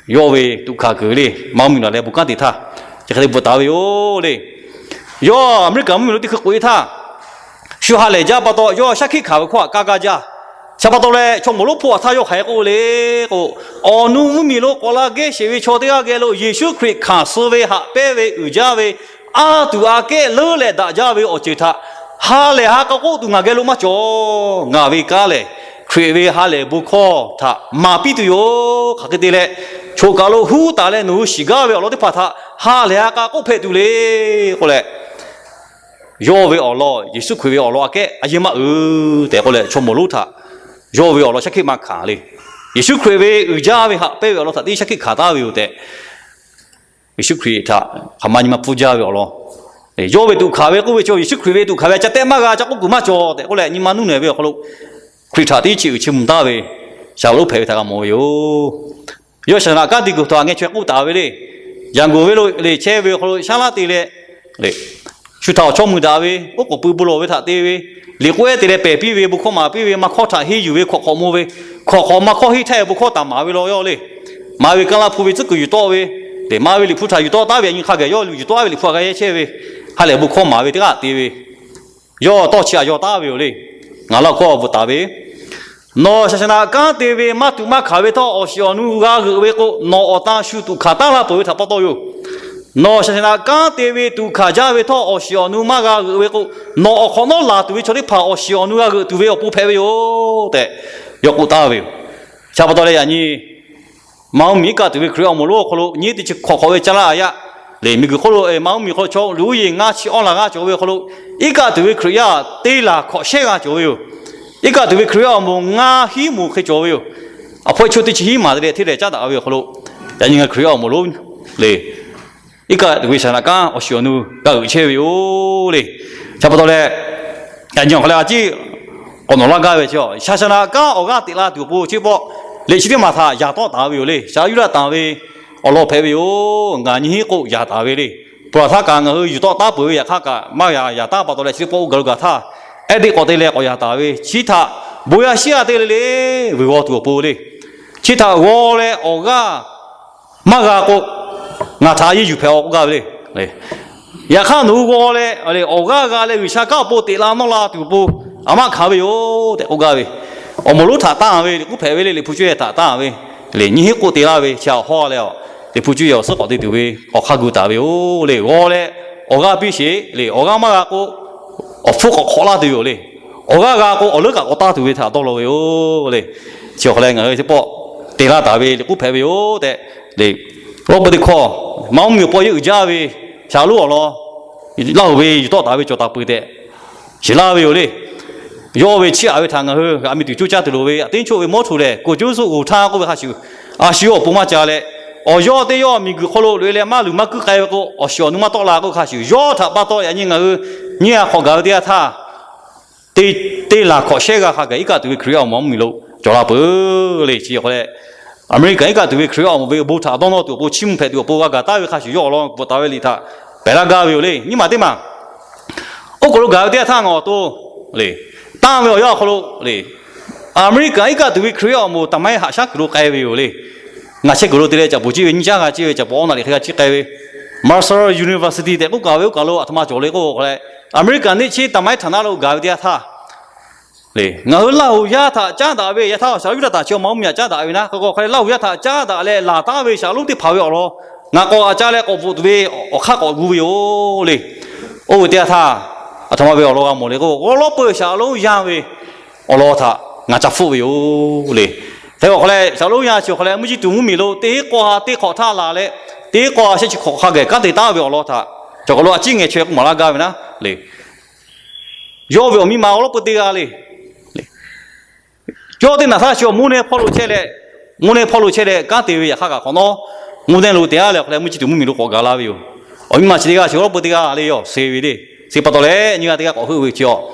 yawˇ ve tuꞈ hkanˍ kuiˬ le, maˇ mvuhˇ miˬ laˬ leh bon kanˉ te htaˇ, chi hk'e te bvuhꞈ taˍ ve yoˬ le. Yawˇ Aˍmeˍriˆkaˍ mvuhˇ miˬ lo teˇ hkui k'oꞈ-e htaˇ, shu ha lehˬ jaˇ pa taw, yawˇ shaˉ hkiˆ hkanˍ ve hkawˇ htaꞈ kaˇ gaˇ jaˇ. Chi pa taw leh chaw mawˬ lonˉ hpawˇ htaˇ yawˇ hk'aˬ hk'e k'oˆ le k'o, awˬ nu mvuhˇ miˬ lo k'awꞈ la geh sheˍ ve chaw teˇ g'aˇ geh lo Yeˍsuˆ Hkriꞈ hkanˍ suh ve haꞈ pehnˇ ve uiˍ jaˇ ve, a tuˬ aꞈ kehˉ leuˉ leh daꞈ jaˇ ve awˬ ceuˬ htaꞈ ha lehˬ ha k'a k'oˆ tuˬ ngaˬ geh lo maˇ cawˬ. Ngaˬ ve kanˉ lehˬ, Hkriꞈ ve ha lehˬ bon hkawˇ htaꞈ maˍ piˇ tuˬ yoˬ. Hk'aˬ hk'e te leh, choˬ kaˬ lo huˉ taˍ leh nawˬ hui shiˍ gaˇ ve awˬ lawn teˇ hpaˍ htaꞈ ha lehˬ ha k'a k'oˆ hpehꞈ tuˬ le k'oˆ leh, yawˇ ve awˬ lawn Yeˍsuˆ Hkriꞈ ve awˬ lawn aꞈ kehˉ a yehˇ maˇ uiˍ tehꞈ k'oˆ leh, chaw mawˬ lonˉ htaꞈ yawˇ ve awˬ lawn shaˉ hkiˆ maˇ hkanˍ le. Yeˍsuˆ Hkriꞈ ve uiˍ jaˇ ve haꞈ pehnˇ ve awˬ lawn htaꞈ teˇ shaˉ hkiˆ hkanˍ taˍ ve yoˬ tehꞈ, Yeˍsuˆ Hkriꞈ htaꞈ hk'aˬ ma nyi ma pfuhˇ jaˇ ve awˬ lawn, yawˇ ve tuꞈ hkanˍ ve k'oˆ ve chaw, Yeˍsuˆ Hkriꞈ ve tuꞈ hkanˍ ve ca tehˆ maˇ g'a, ca k'oˆ kuiˬ maˇ cawˬ tehꞈ k'oˆ leh, nyi ma nuˇ nehˬ ve awˬ hk'aw lo Hkriꞈ htaꞈ teˇ chiˇ uiˍ chiˇ mvuh taˍ ve shaˍ lonˉ hpehꞈ ve htaꞈ g'a mawˬ ve yoˬ. Yawˇ shaˍ shaˍ naꞈ kanˉ te kuiˬ htaꞈ ngaˬ chaweh k'oˆ taˍ ve le. Yanˍ g'oˍ ve lo le chehˇ ve awˬ hk'aw lo shaˉ laˇ te leh, le, shu htaꞈ awˬ chawˇ mui daꞈ ve, oˉ k'oˍ pui bon lawˬ ve htaꞈ te ve, liꞈ k'oˆ ehˉ te leh pehˬ piˇ ve, bon hkawˇ maˍ piˇ ve, maˇ hkawˇ htaꞈ henˇ yuˬ ve, hkawꞈ hk'awꞈ mo ve, hkawꞈ hk'awꞈ maˇ hkawˇ henˇ htaˇ e bon hkawˇ taˍ maˍ ve law yaˇ le. Maˍ ve kanˇ laˇ hpu ve tcuhˉ kuiˬ yuˬ tawˆ ve, lehˬ maˍ ve liꞈ hpu htaꞈ yuˬ tawˆ taˉ ve, a nyi hk'a gaˬ yawˇ yuˬ tawˆ ve liꞈ hpu htaꞈ g'a yehˇ chehˇ ve, ha lehˬ bon hkawˇ maˍ ve teˇ g'aˇ te ve, yawˇ tawˇ chi a yawˇ taˉ ve yoˬ le. Ngaˬ laˇ hkawˇ bvuhꞈ taˍ ve, nawˬ shaˍ shaˍ naꞈ kanˉ te ve maˇ tuꞈ maˇ hkanˍ ve htawˇ, awˬ shiˍ awˬ nu g'a g'euꞈ ve k'o, nawˬ awˬ tan shu tuꞈ hkanˍ taˉ laˇ peuˬ ve htaꞈ pa taw yoˬ. Nawˬ shaˍ shaˍ naꞈ kanˉ te ve tuꞈ hkanˍ jaˇ ve htawˇ, awˬ shiˍ awˬ nu maˇ g'a g'euꞈ ve k'o, nawˬ awˬ hk'awꞈ nawˉ laˬ tuˬ ve chaw teˇ hpaˍ awˬ shiˍ awˬ nu g'a g'euꞈ tuˬ ve awˬ pon hpehꞈ ve yoˬ tehꞈ yawˇ k'oˆ taˍ ve yoˬ. Chi pa taw leh yaꞈ nyi Maˇ mvuhˇ miˬ iˉ kaˆ tuˬ ve Hkriꞈ yaˇ awˬ moˍ lonˉ awˬ hk'aw lo nyiˇ teˇ chi hk'awꞈ hk'awꞈ ve caˇ laˇ a yaˇ le. Miˬ guiˬ hk'oˆ lo maˇ mvuhˇ miˬ hk'aw lo chaw liꞈ uˉ yeˬ ngaˇ chi awˇ laˬ g'aˇ cawˬ ve awˬ hk'aw lo, iˉ kaˆ tuˬ ve Hkriꞈ yaˇ teˇ laˬ hkawꞈ shehˉ g'aˇ cawˬ ve yoˬ. Iˉ kaˆ tuˬ ve Hkriꞈ yaˇ awˬ moˍ ngaˇ hiˉ moˍ hk'e cawˬ ve yoˬ. Aˬ hpawehˇ chaw teˇ chi hiˉ maˬ te leh hteˇ leh caˉ daꞈ ve awˬ hk'aw lo, yaꞈ nyi ngaˬ Hkriꞈ yaˇ awˬ moˍ lonˉ le, iˉ kaˆ tuˬ ve shaˍ naꞈ kanˉ awˬ shiˍ awˬ nu g'a g'euꞈ chehˇ ve yoˬ le. Chi pa taw leh, yaꞈ nyi awˬ hk'aw leh a ciˉ k'awꞈ nawˬ laˇ gaˇ ve chi, shaˍ shaˍ naꞈ kanˉ awˬ g'aˇ teꞈ la tuˬ awˬ pon chi pawˆ liꞈ chi teˇ maˬ htaꞈ yaꞈ tawˆ taˍ ve yoˬ le. Shaˍ laꞈ Yuˇdaꞈ tanˬ ve awˬ lawn hpehꞈ ve yoˬ. Ngaˬ nyi hinˉ k'oˆ yaꞈ taˍ ve le. Peuˬ laˬ htaˇ kaꞈ ngaˬ hui yuˬ tawˆ taˉ peuˬ ve yaꞈ hk'aˇ kaꞈ maˇ g'a yaꞈ taˉ pa taw leh chi teˇ pawˆ oˇ gaˬ lo gaˬ htaˇ, ehˉ deˆ k'awꞈ te leh k'awꞈ yaꞈ taˍ ve, chi htaꞈ bon yaˇ shiˉ g'a te le le, vuiˬ g'aw tuˬ awˬ pon le. Chi htaꞈ g'aw leh awˬ g'aˇ maˇ g'a k'o, ngaˬ htaꞈ a yeˇ yuˬ hpehꞈ-aw k'oˆ gaˇ ve le. Yaꞈ hk'aˇ nawˬ hui g'aw leh awˬ g'aˇ g'a leh G'uiˬsha kanˉ awˬ pon teꞈ la nawˇ la tuˬ awˬ pon, a maˇ hkanˍ ve yoˬ tehꞈ k'oˆ gaˇ ve. Awˬ moˍ lonˉ htaꞈ tanˇ ve liꞈ k'oˆ hpehꞈ ve le, liꞈ hpu cuˇ htaꞈ tanˇ ve le. Nyiˇ hinˉ k'oˆ te laˇ ve chi awˬ hawˉ leh, liꞈ hpu cuˇ awˬ suhˉ k'awꞈ te tuˬ ve k'awꞈ hk'a gu taˍ ve yoˬ le. G'aw leh awˬ g'aˇ piˇ sheˍ le. Awˬ g'aˇ maˇ g'a k'o, awˬ hpfuhˇ k'awꞈ hk'awꞈ laˇ tuˬ yoˬ le. Awˬ g'aˇ g'a k'o, awˬ leuˉ kaꞈ k'awꞈ taˇ tuˬ ve htaꞈ dawˇ law ve yoˬ le. Chi awˬ hk'aw leh ngaˬ hui teˇ pawˆ te laˇ taˍ ve liꞈ k'oˆ hpehꞈ ve yoˬ tehꞈ le. Lawˇ peu teˇ hkawˇ, maˇ mvuhˇ miˬ awˬ pawˆ yehˇ uiˍ jaˇ ve shaˍ lonˉ awˬ lawn laˇ hoꞈ ve yuˬ tawˆ taˍ ve cawˬ taˍ peuˬ tehꞈ shiˍ laˇ ve yoˬ le. Yawˇ ve chiˇ aꞈ ve htaꞈ ngaˬ hui g'a mi tuˬ coˇ caˇ tuˬ loˍ ve, a teˇ choˆ ve mawˇ htoꞈ lehˬ, ကိုယ်ကျိုးစွန့် ကိုယ်ထမ်း k'oˆ ve hk'a shuˍ, a shu awˬ pon maˇ ca leh, awˬ yawˇ teˇ yawˇ miˬ guiˬ hk'aw lo loꞈ-e leh maˇ luˬ maˇ kuiˉ k'ai ve k'o, awˬ shiˍ awˬ nu maˇ tawˆ la k'oˆ ve hk'a shuˍ, yawˇ htaꞈ pa taw yaꞈ nyi ngaˬ hui nyiˇ g'a hk'awꞈ gaˬ ve teˇ yanˇ htaˇ, teˇ, teˇ laˬ hkawꞈ shehˉ g'a hk'a gaˬ iˉ kaˆ tuˬ ve Hkriꞈ yaˇ awˬ moˍ mvuhˇ miˬ lo cawˬ la peuˬ le. Chi awˬ hk'aw leh, Aˍmeˍriˆkaˍ iˉ kaˆ tuˬ ve Hkriꞈ yaˇ awˬ moˍ ve bon htaꞈ dawˇ nawˇ tuˬ awˬ pon, chiˇ mvuh hpehꞈ tuˬ awˬ pon g'a gaˬ taˍ ve hk'a shuˍ, yawˇ awˬ lawn bvuhꞈ taˍ ve liꞈ htaꞈ pehˬ laˇ gaˇ ve yoˬ le. Nyiˇ maˬ teˇ maˬ oˇ kaˬ lo gaˬ ve teˇ yanˇ htaˇ ngaˬ awˬ to le, tanˇ ve awˬ yanˇ awˬ hk'aw lo le, Aˍmeˍriˆkaˍ iˉ kaˆ tuˬ ve Hkriꞈ yaˇ awˬ moˍ taˍ maiˉ haꞈ shaˉ kuiˬ lo k'ai ve yoˬ le. Ngaˬ chehˇ kuiˬ lo te leh caꞈ poˬ ciˇ ve nyiˇ caˉ g'a ciˇ ve, caꞈ poˬ awˬ naˬ liꞈ hk'e g'a ciˇ k'ai ve, Mercer University tehꞈ k'oˆ kaꞈ ve oˇ kaˬ lo aˬ htoꞈ ma cawˬ le k'oˆ k'o leh, Aˍmeˍriˆkaˍ neˇ chi taˍ maiˉ htaꞈ naˉ lo gaˬ ve teˇ yanˇ htaˇ le, ngaˬ hui Laˇ huˍ yaˇ htaꞈ caˉ daꞈ ve, yaꞈ htaˇ shaˍ lonˉ Yuˇdaꞈ htaꞈ chi maˇ mvuhˇ miˬ htaꞈ caˉ daꞈ ve naˉ, hk'e k'o hk'e leh Laˇ huˍ yaˇ htaꞈ caˉ daꞈ leh laˬ taˉ ve shaˍ lonˉ teˇ hpaˍ ve awˬ lawn ngaˬ k'awꞈ g'a ca leh k'awꞈ bvuhꞈ tuˬ ve awˬ hk'aˇ k'awꞈ gu ve yoˬ le. Oˇ ve teˇ yanˇ htaˇ, aˬ htoꞈ ma ve awˬ lawn g'a mawˬ le k'o, awˬ lawn peuˬ shaˍ lonˉ yaˇ ve awˬ lawn htaꞈ ngaˬ ca hpfuhˆ ve yoˬ le. Hk'e k'o hk'e leh shaˍ lonˉ yaˇ chi hk'e leh mvuhˇ jiˇ tuˬ mvuhˇ miˬ lo teˇ hinˉ k'awˇ ha teˇ hk'awꞈ htaˇ laˬ leh, teˇ hinˉ k'awˇ ha shehˆ chi hk'awꞈ hk'a gaˬ kanˉ te taˉ ve awˬ lawn htaꞈ cawˬ kaˬ lo a ciˉ ngeh chaweh k'oˆ maˍ laˇ gaˇ ve naˉ le. Yawˇ ve awˬ miˇ ma awˬ lawn peuˬ teˇ g'aˇ le. Yawˇ teˇ naˬ htaˇ chi awˬ mvuhˇ naw hpawˇ lo chehˇ leh, mvuhˇ naw hpawˇ lo chehˇ leh kanˉ te ve yaꞈ hk'aˇ kaꞈ hk'awꞈ nawˉ, mvuhˇ naw lo te a leh awˬ hk'e leh mvuhˇ jiˇ tuˬ mvuhˇ miˬ lo k'awꞈ gaˬ la ve yoˬ. Awˬ miˇ ma chi teˇ g'aˇ chi awˬ lawn peuˬ teˇ g'aˇ le, yawˇ suh ve le. Suh pa taw leh nyiˇ g'aˇ teˇ g'aˇ k'awꞈ heuˆ ve chi,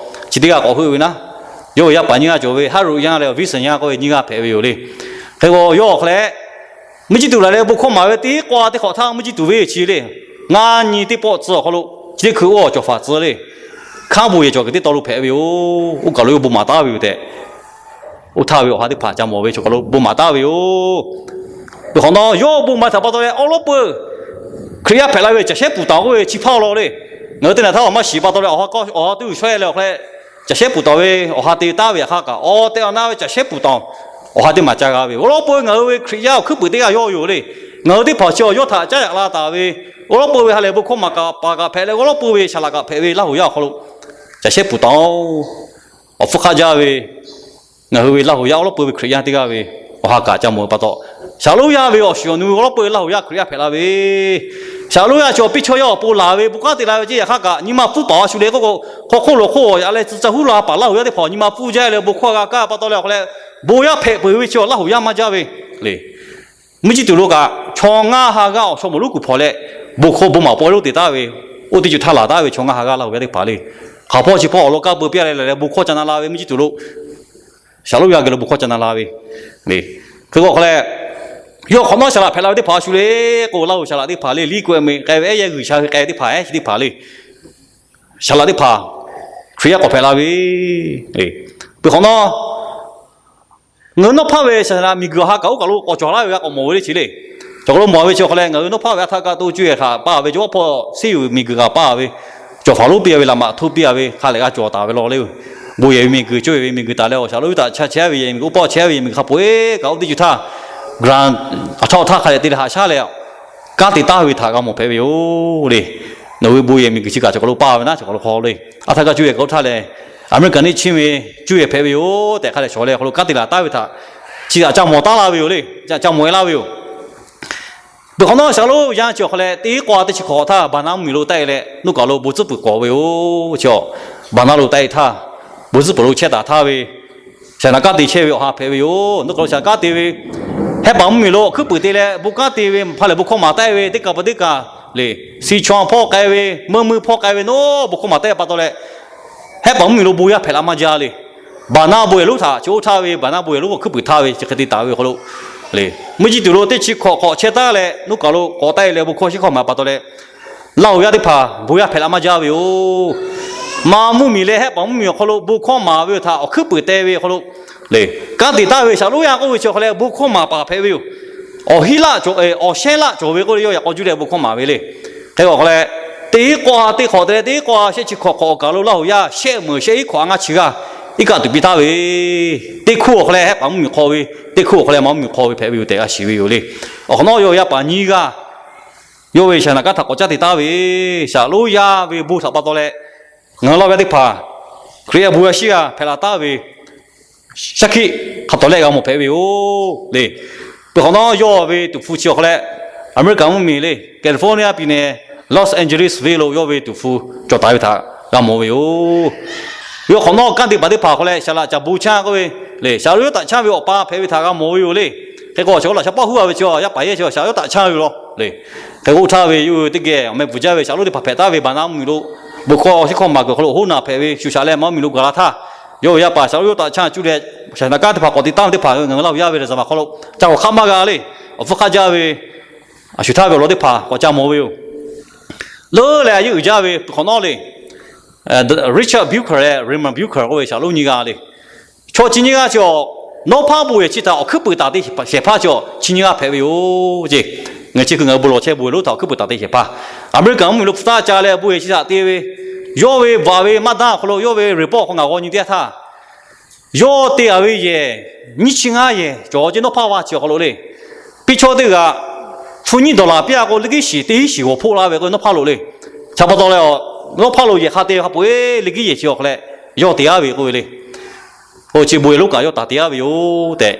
chi teˇ g'aˇ k'awꞈ heuˆ ve naˉ, yawˇ ve yaˇ paˍ nyiˇ g'aˇ cawˬ ve Haˉ roꞈ yaˇ leh Viˉ suhˍ yaˇ k'oˆ ve nyiˇ g'aˇ hpehꞈ ve yoˬ le. Hk'e k'o yawˇ awˬ hk'e leh mvuhˇ jiˇ tuˬ laˬ leh bon hkawˇ maˍ ve teˇ k'awˇ teˇ hk'awꞈ htaˇ mvuhˇ jiˇ tuˬ ve chi le, ngaˇ nyi teˇ pawˆ tcuh awˬ hk'aw lo chi teˇ hkui oˇ awˬ cawˬ faˍ tcuh le, hkaˉ bon yehˬ cawˬ kuiˬ teˇ taw lo hpehꞈ ve yoˬ. Oˇ kaˬ lo yawˇ bon maˍ taˉ ve yoˬ tehꞈ, oˇ htaˇ ve awˬ ha teˇ hpaˍ ca mawˬ ve chaw kaˬ lo bon maˍ taˉ ve yoˬ. Peuˬ hk'awꞈ nawˉ yawˇ bon maˍ htaꞈ pa taw leh awˬ lawn peuˬ Hkriꞈ yaˇ hpehꞈ la ve caˬ shehˉ puˬ taˍ k'oˆ ve chi hpaˇ awˬ lawn le. Ngaˬ hui teˇ naˬ htaˇ awˬ maˇ shiˍ pa taw leh awˬ ha k'aw awˬ ha teˇ g'uiˬ shawehˇ leh awˬ hk'e leh caˬ shehˉ puˬ taˍ ve awˬ ha te taˉ ve yaꞈ hk'aˇ kaꞈ, awˬ tehˬ awˬ na ve caˬ shehˉ puˬ taˍ awˬ ha teˇ maˬ ca g'a ve yoˬ. Awˬ lawn peuˬ ngaˬ hui ve Hkriꞈ yaˇ awˬ hkuiˉ puiˍ teˇ g'aˇ yawˇ yoˬ le. Ngaˬ hui teˇ hpaˍ chi awˬ yawˇ htaꞈ caˉ yaꞈ la taˍ ve, awˬ lawn peuˬ ve ha lehˬ bon hkawˇ maˍ kaꞈ paˍ kaꞈ hpehꞈ leh awˬ lawn peuˬ ve shaˍ laꞈ kaꞈ hpehꞈ ve Laˇ huˍ yaˇ awˬ hk'aw lo caˬ shehˉ puˬ taˍ-oˬ. Awˬ hpfuhˇ hk'aˆ jaˇ ve ngaˬ hui ve Laˇ huˍ yaˇ awˬ lawn peuˬ ve Hkriꞈ yaˇ teˇ g'aˇ ve awˬ ha kaꞈ ca mawˬ ve pa taw, shaˍ lonˉ yaˇ ve awˬ shiˍ awˬ nu ve awˬ lawn peuˬ ve Laˇ huˍ yaˇ Hkriꞈ yaˇ hpehꞈ la ve, shaˍ lonˉ yaˇ chi awˬ piˇ chaw yaˇ awˬ pon laˬ ve bon kanˉ te la ve ceˇ yaꞈ hk'aˇ kaꞈ nyi ma pfuhˇ paˍ a shu le k'oˆ k'o, hk'aw hk'oˆ lo hk'oˆ yaꞈ leh tcuh caˇ huˉ la paˍ Laˇ huˍ yaˇ teˇ hpaˍ nyi ma pfuhˇ jaˇ leh bon hkawˇ g'a kaˇ pa taw leh awˬ hk'e leh bon yaˇ hpehꞈ peuˬ ve chi Laˇ huˍ yaˇ maˇ jaˇ ve le. Mvuhˇ jiˇ tuˬ lo kaꞈ chaw ngaˇ ha g'aˇ awˬ shaw mawˬ lonˉ kuiˬ hpawnˬ leh bon hkawˇ bon maˍ pawehˇ lonˉ te taˍ ve, oˇ teˇ ceuˬ htaˇ laˬ taˍ ve chaw ngaˇ ha g'aˇ Laˇ huˍ yaˇ teˇ hpaˍ le. Hk'aˬ hpawˇ chi hpawˇ awˬ lawn kaˇ peu piˇ leh leh bon hkawˇ ca na la ve mvuhˇ jiˇ tuˬ lo shaˍ lonˉ yaˇ geh lo bon hkawˇ ca na la ve le. Hk'e k'o hk'e leh yawˇ hk'awꞈ nawˉ shaˍ laꞈ hpehꞈ la ve teˇ hpaˍ a shu le k'o, Laˇ huˍ shaˍ laꞈ teˇ hpaˍ le, liˇ k'oˆ e meh k'ai ve ehˉ yehˇ G'uiˬsha hui k'ai ve teˇ hpaˍ ehˉ chi teˇ hpaˍ le. saˍ laꞈ teˇ hpaˍ Hkriꞈ yaˇ k'awꞈ hpehꞈ la ve. Peuˬ hk'awꞈ nawˉ, ngaˬ hui nawˉ hpaˇ ve saˍ laꞈ miˬguiˬ awˬ ha kaꞈ oˇ kaˬ lo k'awꞈ cawˬ laˇ ve g'a k'awꞈ mawˬ ve le chi le. Cawˬ k'aw lo mawˬ ve chi awˬ hk'aw leh ngaˬ hui nawˉ hpaˇ ve a htaˇ kaꞈ to cuˇ yehˬ htaꞈ paˇ ve, jawˇ hpawˇ siˉ yuˬ miˬguiˬ kaꞈ paˇ ve, cawˬ faˍ lonˉ piˇ ve, laꞈ maꞈ hto piˇ ve hk'a lehˬ g'a cawˬ taˍ ve law le. Bon yehˬ ve miˬguiˬ, cuˇ yehˬ ve miˬguiˬ taˍ leh awˬ shaˍ lonˉ yuˇ taꞈ chehˇ ve yehˬ miˬguiˬ, oˇ pawˆ chehˇ ve yehˬ miˬguiˬ hk'a peu-eˬ kaꞈ oˇ teˇ cuˇ htaˇ, grand a htaˇ hk'a lehˬ te leh haꞈ shaˉ leh kanˉ te taˍ ve htaꞈ g'a mawˬ hpehꞈ ve yoˬ le. Nawˬ hui bon yehˬ miˬguiˬ chi kaꞈ cawˬ k'aw lo paˇ ve naˉ, cawˬ k'aw lo hk'aw le. A htaˇ kaꞈ cuˇ yehˬ k'aw htaˇ lehˬ, America neˇ chiˇ ve cuˇ yehˬ hpehꞈ ve yoˬ tehꞈ hk'a lehˬ shawˍ leh hk'aw lo kanˉ te laˬ taˍ ve htaꞈ chi htaꞈ ca mawˬ taˉ laˇ ve yoˬ le. Ca mawˬ e laˇ ve yoˬ. Peuˬ hk'awꞈ nawˉ, shaˍ lonˉ yanˇ chi awˬ hk'aw leh teˇ k'awˇ teˇ chi hk'awꞈ htaˇ Baˍnaˆ mvuhˇmiˬ lo taˆ e leh nuˇ kaˬ lo bon tcuhˉ peuˬ k'awꞈ ve yoˬ. Chi Baˍnaˆ lo taˆ e htaˇ, bon tcuhˉ peuˬ lo chehˇ taˍ htaˇ ve Saˍnaˍ kanˉ te chehˇ ve awˬ ha hpehꞈ ve yoˬ. Nuˇ kaˬ lo Saˍnaˍ kanˉ te ve, Hehˉ paˍ mvuhˇmiˬ lo awˬ hkuiˉ puiˍ te leh bon kanˉ te ve hk'a lehˬ bon hkawˇ maˍ taˆ e ve teˇ kaˬ pa teˇ kaˬ le, Sichuan hpawˇ k'ai ve, Meuˇ meuˇ hpawˇ k'ai ve naˉ bon hkawˇ maˍ taˆ e pa taw leh, Hehˉ paˍ mvuhˇmiˬ lo bon yaˇ hpehꞈ la maˇ jaˇ le. Baˍnaˆ bon yehˬ lonˉ htaꞈ chi oˇ htaˇ ve Baˍnaˆ bon yehˬ lonˉ awˬ hkuiˉ puiˍ htaˇ ve chi hk'e te taˍ ve awˬ hk'aw lo le, mvuhˇ jiˇ tuˬ lo teˇ chi hk'awꞈ hk'awꞈ chehˇ taˉ leh nuˇ kaˬ lo k'awꞈ taˆ e leh bon hkawˇ shiˉ hkawˇ maˍ pa taw leh, Laˇ huˍ yaˇ teˇ hpaˍ bon yaˇ hpehꞈ la maˇ jaˇ ve yoˬ. Maˍ mvuhˇmiˬ leh Hehˉ paˍ mvuhˇmiˬ awˬ hk'aw lo bon hkawˇ maˍ ve awˬ htaꞈ awˬ hkuiˉ puiˍ te ve awˬ hk'aw lo le, kanˉ te taˍ ve shaˍ lonˉ yaˇ k'oˆ ve chi awˬ hk'aw leh bon hkawˇ maˍ paˍ hpehꞈ ve yoˬ. Awˬ hiˉ laˆ cawˬ, awˬ shehˉ laˆ cawˬ ve k'oˆ leh yawˇ yaꞈ k'aw juˇ leh bon hkawˇ maˍ ve le. Hk'e k'o awˬ hk'aw leh, teˇ k'awˇ teˇ hk'awꞈ te leh teˇ k'awˇ shehˆ chi hk'awꞈ hk'awꞈ awˬ kaˬ lo Laˇ huˍ yaˇ shehˆ meunˍ shehˆ iˉ hk'awꞈ a ngaˇ chi g'aˇ iˉ kaˆ tuˬ piˇ taˍ ve, teˇ hkuˇ awˬ hk'aw leh Hehˉ paˍ mvuhˇmiˬ hk'aw ve, teˇ hkuˇ awˬ hk'aw leh maˍ mvuhˇmiˬ hk'aw ve hpehꞈ ve yoˬ tehꞈ g'a shiˍ ve yoˬ le. Awˬ hk'awꞈ nawˉ yawˇ yaˇ paˍ nyiˇ g'aˇ yawˇ ve Saˍnaˍ kanˉ htaꞈ k'awꞈ caˇ te taˍ ve, shaˍ lonˉ yaˇ ve bon htaꞈ pa taw leh, ngaˬ hui Laˇ huˍ yaˇ teˇ hpaˍ Hkriꞈ yaˇ bon yaˇ shiˉ g'aˇ hpehꞈ la taˍ ve shaˉ hkiˆ hk'a tawˍ lehˆ g'a mawˬ hpehꞈ ve yoˬ le. Peuˬ hk'awꞈ nawˉ yawˇ ve tuˍ hpfuh chi awˬ hk'aw leh, America mvuhˇmiˬ le, California piˇ neh Los Angeles venˇ lo yawˇ ve tuˍ hpfuh cawˬ taˍ ve htaꞈ g'a mawˬ ve yoˬ. Yawˇ hk'awꞈ nawˉ kanˉ te paˍ teˇ hpaˍ awˬ hk'aw leh Saˍ laꞈ caˍ bon chaˇ k'oˆ ve le, shaˍ lonˉ yawˇ taꞈ chaˇ ve awˬ pa hpehꞈ ve htaꞈ g'a mawˬ ve yoˬ le. Hk'e k'o shaˍ lonˉ laꞈ shaˍ paˇ huˉ a ve chi yaˇ paˍ yehˇ chi shaˍ lonˉ taꞈ chaˇ ve law le. Hk'e k'o oˇ htaˇ ve yawˇ hui teˇ geh awˬ meh bvuhˬ jaˇ ve shaˍ lonˉ teˇ hpaˍ hpehꞈ taˍ ve Baˍnaˆ mvuhˇmiˬ lo bon hkawˇ shiˉ hkawˇ maˍ kuiˬ awˬ hk'aw lo hoˉ naˬ hpehꞈ ve shu shaꞈ leh maˍ mvuhˇmiˬ lo gaˬ la htaˇ, yawˇ ve yaˇ paˍ shaˍ lonˉ yawˇ taꞈ chaˇ cuˇ leh Saˍnaˍ kanˉ teˇ hpaˍ k'awꞈ te taˍ ve teˇ hpaˍ ngaˬ hui Laˇ huˍ yaˇ ve le zaˍ maˬ hk'aw lo ca k'awꞈ hk'aˆ maˇ g'a le. Awˬ hpfuhˇ hk'aˆ jaˇ ve, a shu htaˇ ve awˬ lawn teˇ hpaˍ k'awꞈ ca mawˬ ve yoˬ. Leuˉ leh a yeˇ uiˍ jaˇ ve peuˬ hk'awꞈ nawˉ le, Richard Beuker leh Raymond Beuker k'oˆ ve shaˍ lonˉ nyiˇ g'aˇ le. Chaw chi nyiˇ g'aˇ chi awˬ, nawˉ hpaˇ bon yehˬ chi htaꞈ awˬ hkuiˉ puiˍ taˍ te shehˍ hpaˇ chi awˬ chi nyiˇ g'aˇ hpehꞈ ve yoˬ ceˇ. Ngaˬ chi hkui ngaˬ hui bon lawˬ chehˇ bon yehˬ lonˉ htaꞈ awˬ hkuiˉ puiˍ taˍ te shehˍ hpaˇ, America mvuhˇmiˬ lo hpu taˆ ca leh bon yehˬ chi htaꞈ te ve, yawˇ ve vaꞈ ve maˇ daˇ awˬ hk'aw lo yawˇ ve report hk'aw ngaˬ g'aw nyi teˇ yanˇ htaˇ, yawˇ te a ve yehˬ nyiˇ chi ngaˇ yehˬ cawˬ ceˇ nawˉ hpaˇ vaˇ chi awˬ hk'aw lo le. Piˇ chaw teˇ g'aˇ hpu nyiˇ dollar piˇ a k'o, liꞈ kiˉ shiˍ teˇ hiˉ shiˍ g'awˬ hpoˆ laˇ ve k'o nawˉ hpaˇ lo le. Chi pa taw leh, nawˉ hpaˇ lo yehˬ hk'a te ve hk'a peu-eˬ liꞈ kiˉ yehˬ chi awˬ hk'aw leh yawˇ te aˉ ve k'oˆ ve le. Oˇ chi bon yehˬ lonˉ kaꞈ yawˇ taˍ te aˉ ve yoˬ tehꞈ,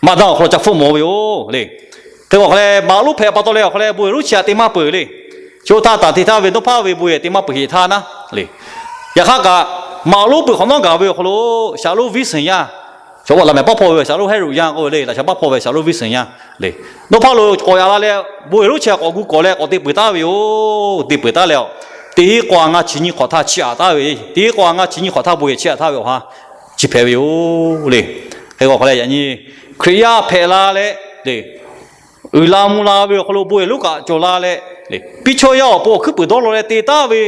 maˇ daˇ awˬ hk'aw lo ca hpfuhˆ mawˬ ve yoˬ le. Hk'e k'o awˬ hk'aw leh maꞈ lonˉ hpehꞈ pa taw leh awˬ hk'aw leh bon yehˬ lonˉ chi htaꞈ te maˇ peuˬ le. Chi htaˇ taˍ te htaˇ ve nawˉ hpaˇ ve bon yehˬ te maˇ peuˬ sheˍ htaˇ naˉ le. Yaꞈ hk'aˇ kaꞈ, maꞈ lonˉ peuˬ hk'awꞈ nawˉ gaˬ ve awˬ hk'aw lo shaˍ lonˉ Wilson yaˇ, chaw g'aw laꞈ mehˍ paˇ hpaw ve shaˍ lonˉ Herod yaˇ k'oˆ ve le, laꞈ shaˍ paˇ hpaw ve shaˍ lonˉ Wilson yaˇ le. Nawˉ hpaˇ lo k'awꞈ yaꞈ la leh bon yehˬ lonˉ chi htaꞈ k'awꞈ gu k'awꞈ leh k'awꞈ te peuˬ taˉ ve yoˬ. Te peuˬ taˉ leh, teˇ hinˉ k'awˇ a ngaˇ chi nyiˇ hk'awꞈ htaˇ chiˇ aꞈ taˉ ve, teˇ hinˉ k'awˇ a ngaˇ chi nyiˇ hk'awꞈ htaˇ bon yehˬ chiˇ aꞈ taˉ ve awˬ ha chi hpehꞈ ve yoˬ le. Hk'e k'o awˬ hk'aw leh yaꞈ nyi Hkriꞈ yaˇ hpehꞈ la leh le, uiˍ la mvuh la ve awˬ hk'aw lo bon yehˬ lonˉ kaꞈ cawˬ la leh, piˇ chaw yaˇ awˬ pon awˬ hkuiˉ puiˍ dawˇ law leh te taˉ ve,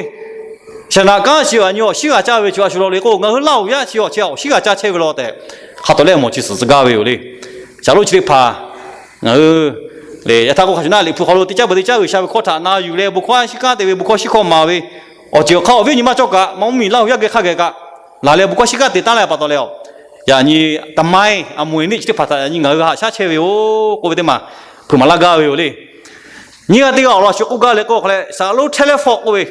Saˍnaˍ kanˉ chi awˬ nyi awˬ shiˉ g'a caˇ ve chi a shu law le k'o, ngaˬ hui Laˇ huˍ yaˇ chi awˬ chi awˬ shiˉ g'a caˇ chehˇ ve law tehꞈ, hk'a tawˍ lehˆ mawˬ chi suhˍ tcuh gaˇ ve yoˬ le. Shaˍ lonˉ chi teˇ hpaˍ ngaˬ hui le, yaꞈ htaˇ k'o hk'a shuˍ naˆ Liꞈ hpu hk'aw lo teˇ caˉ peuˬ teˇ caˉ G'uiˬsha ve hkawˇ htaꞈ na yuˬ leh bon hkawˇ a shiˉ kanˉ te ve, bon hkawˇ shiˉ hkawˇ maˍ ve, awˬ ceuˬ awˬ hk'aˇ awˬ viˉ nyi ma cawˇ kaꞈ maˇ mvuhˇmiˬ Laˇ huˍ yaˇ geh hk'a geh kaꞈ laˬ leh bon hkawˇ shiˉ kanˉ te taˉ leh pa taw leh, yaꞈ nyi သမိုင်း အမွေအနှစ် chi teˇ hpaˍ htaꞈ yaꞈ nyi ngaˬ hui g'a haꞈ shaˉ chehˇ ve yoˬ k'oˆ ve teˇ maˬ hpeuꞈ maˍ laˇ gaˇ ve yoˬ le. Nyiˇ g'aˇ teˇ g'aˇ awˬ lawn shu k'oˆ gaˇ leh k'o hk'a leh, shaˍ lonˉ Telford k'oˆ ve,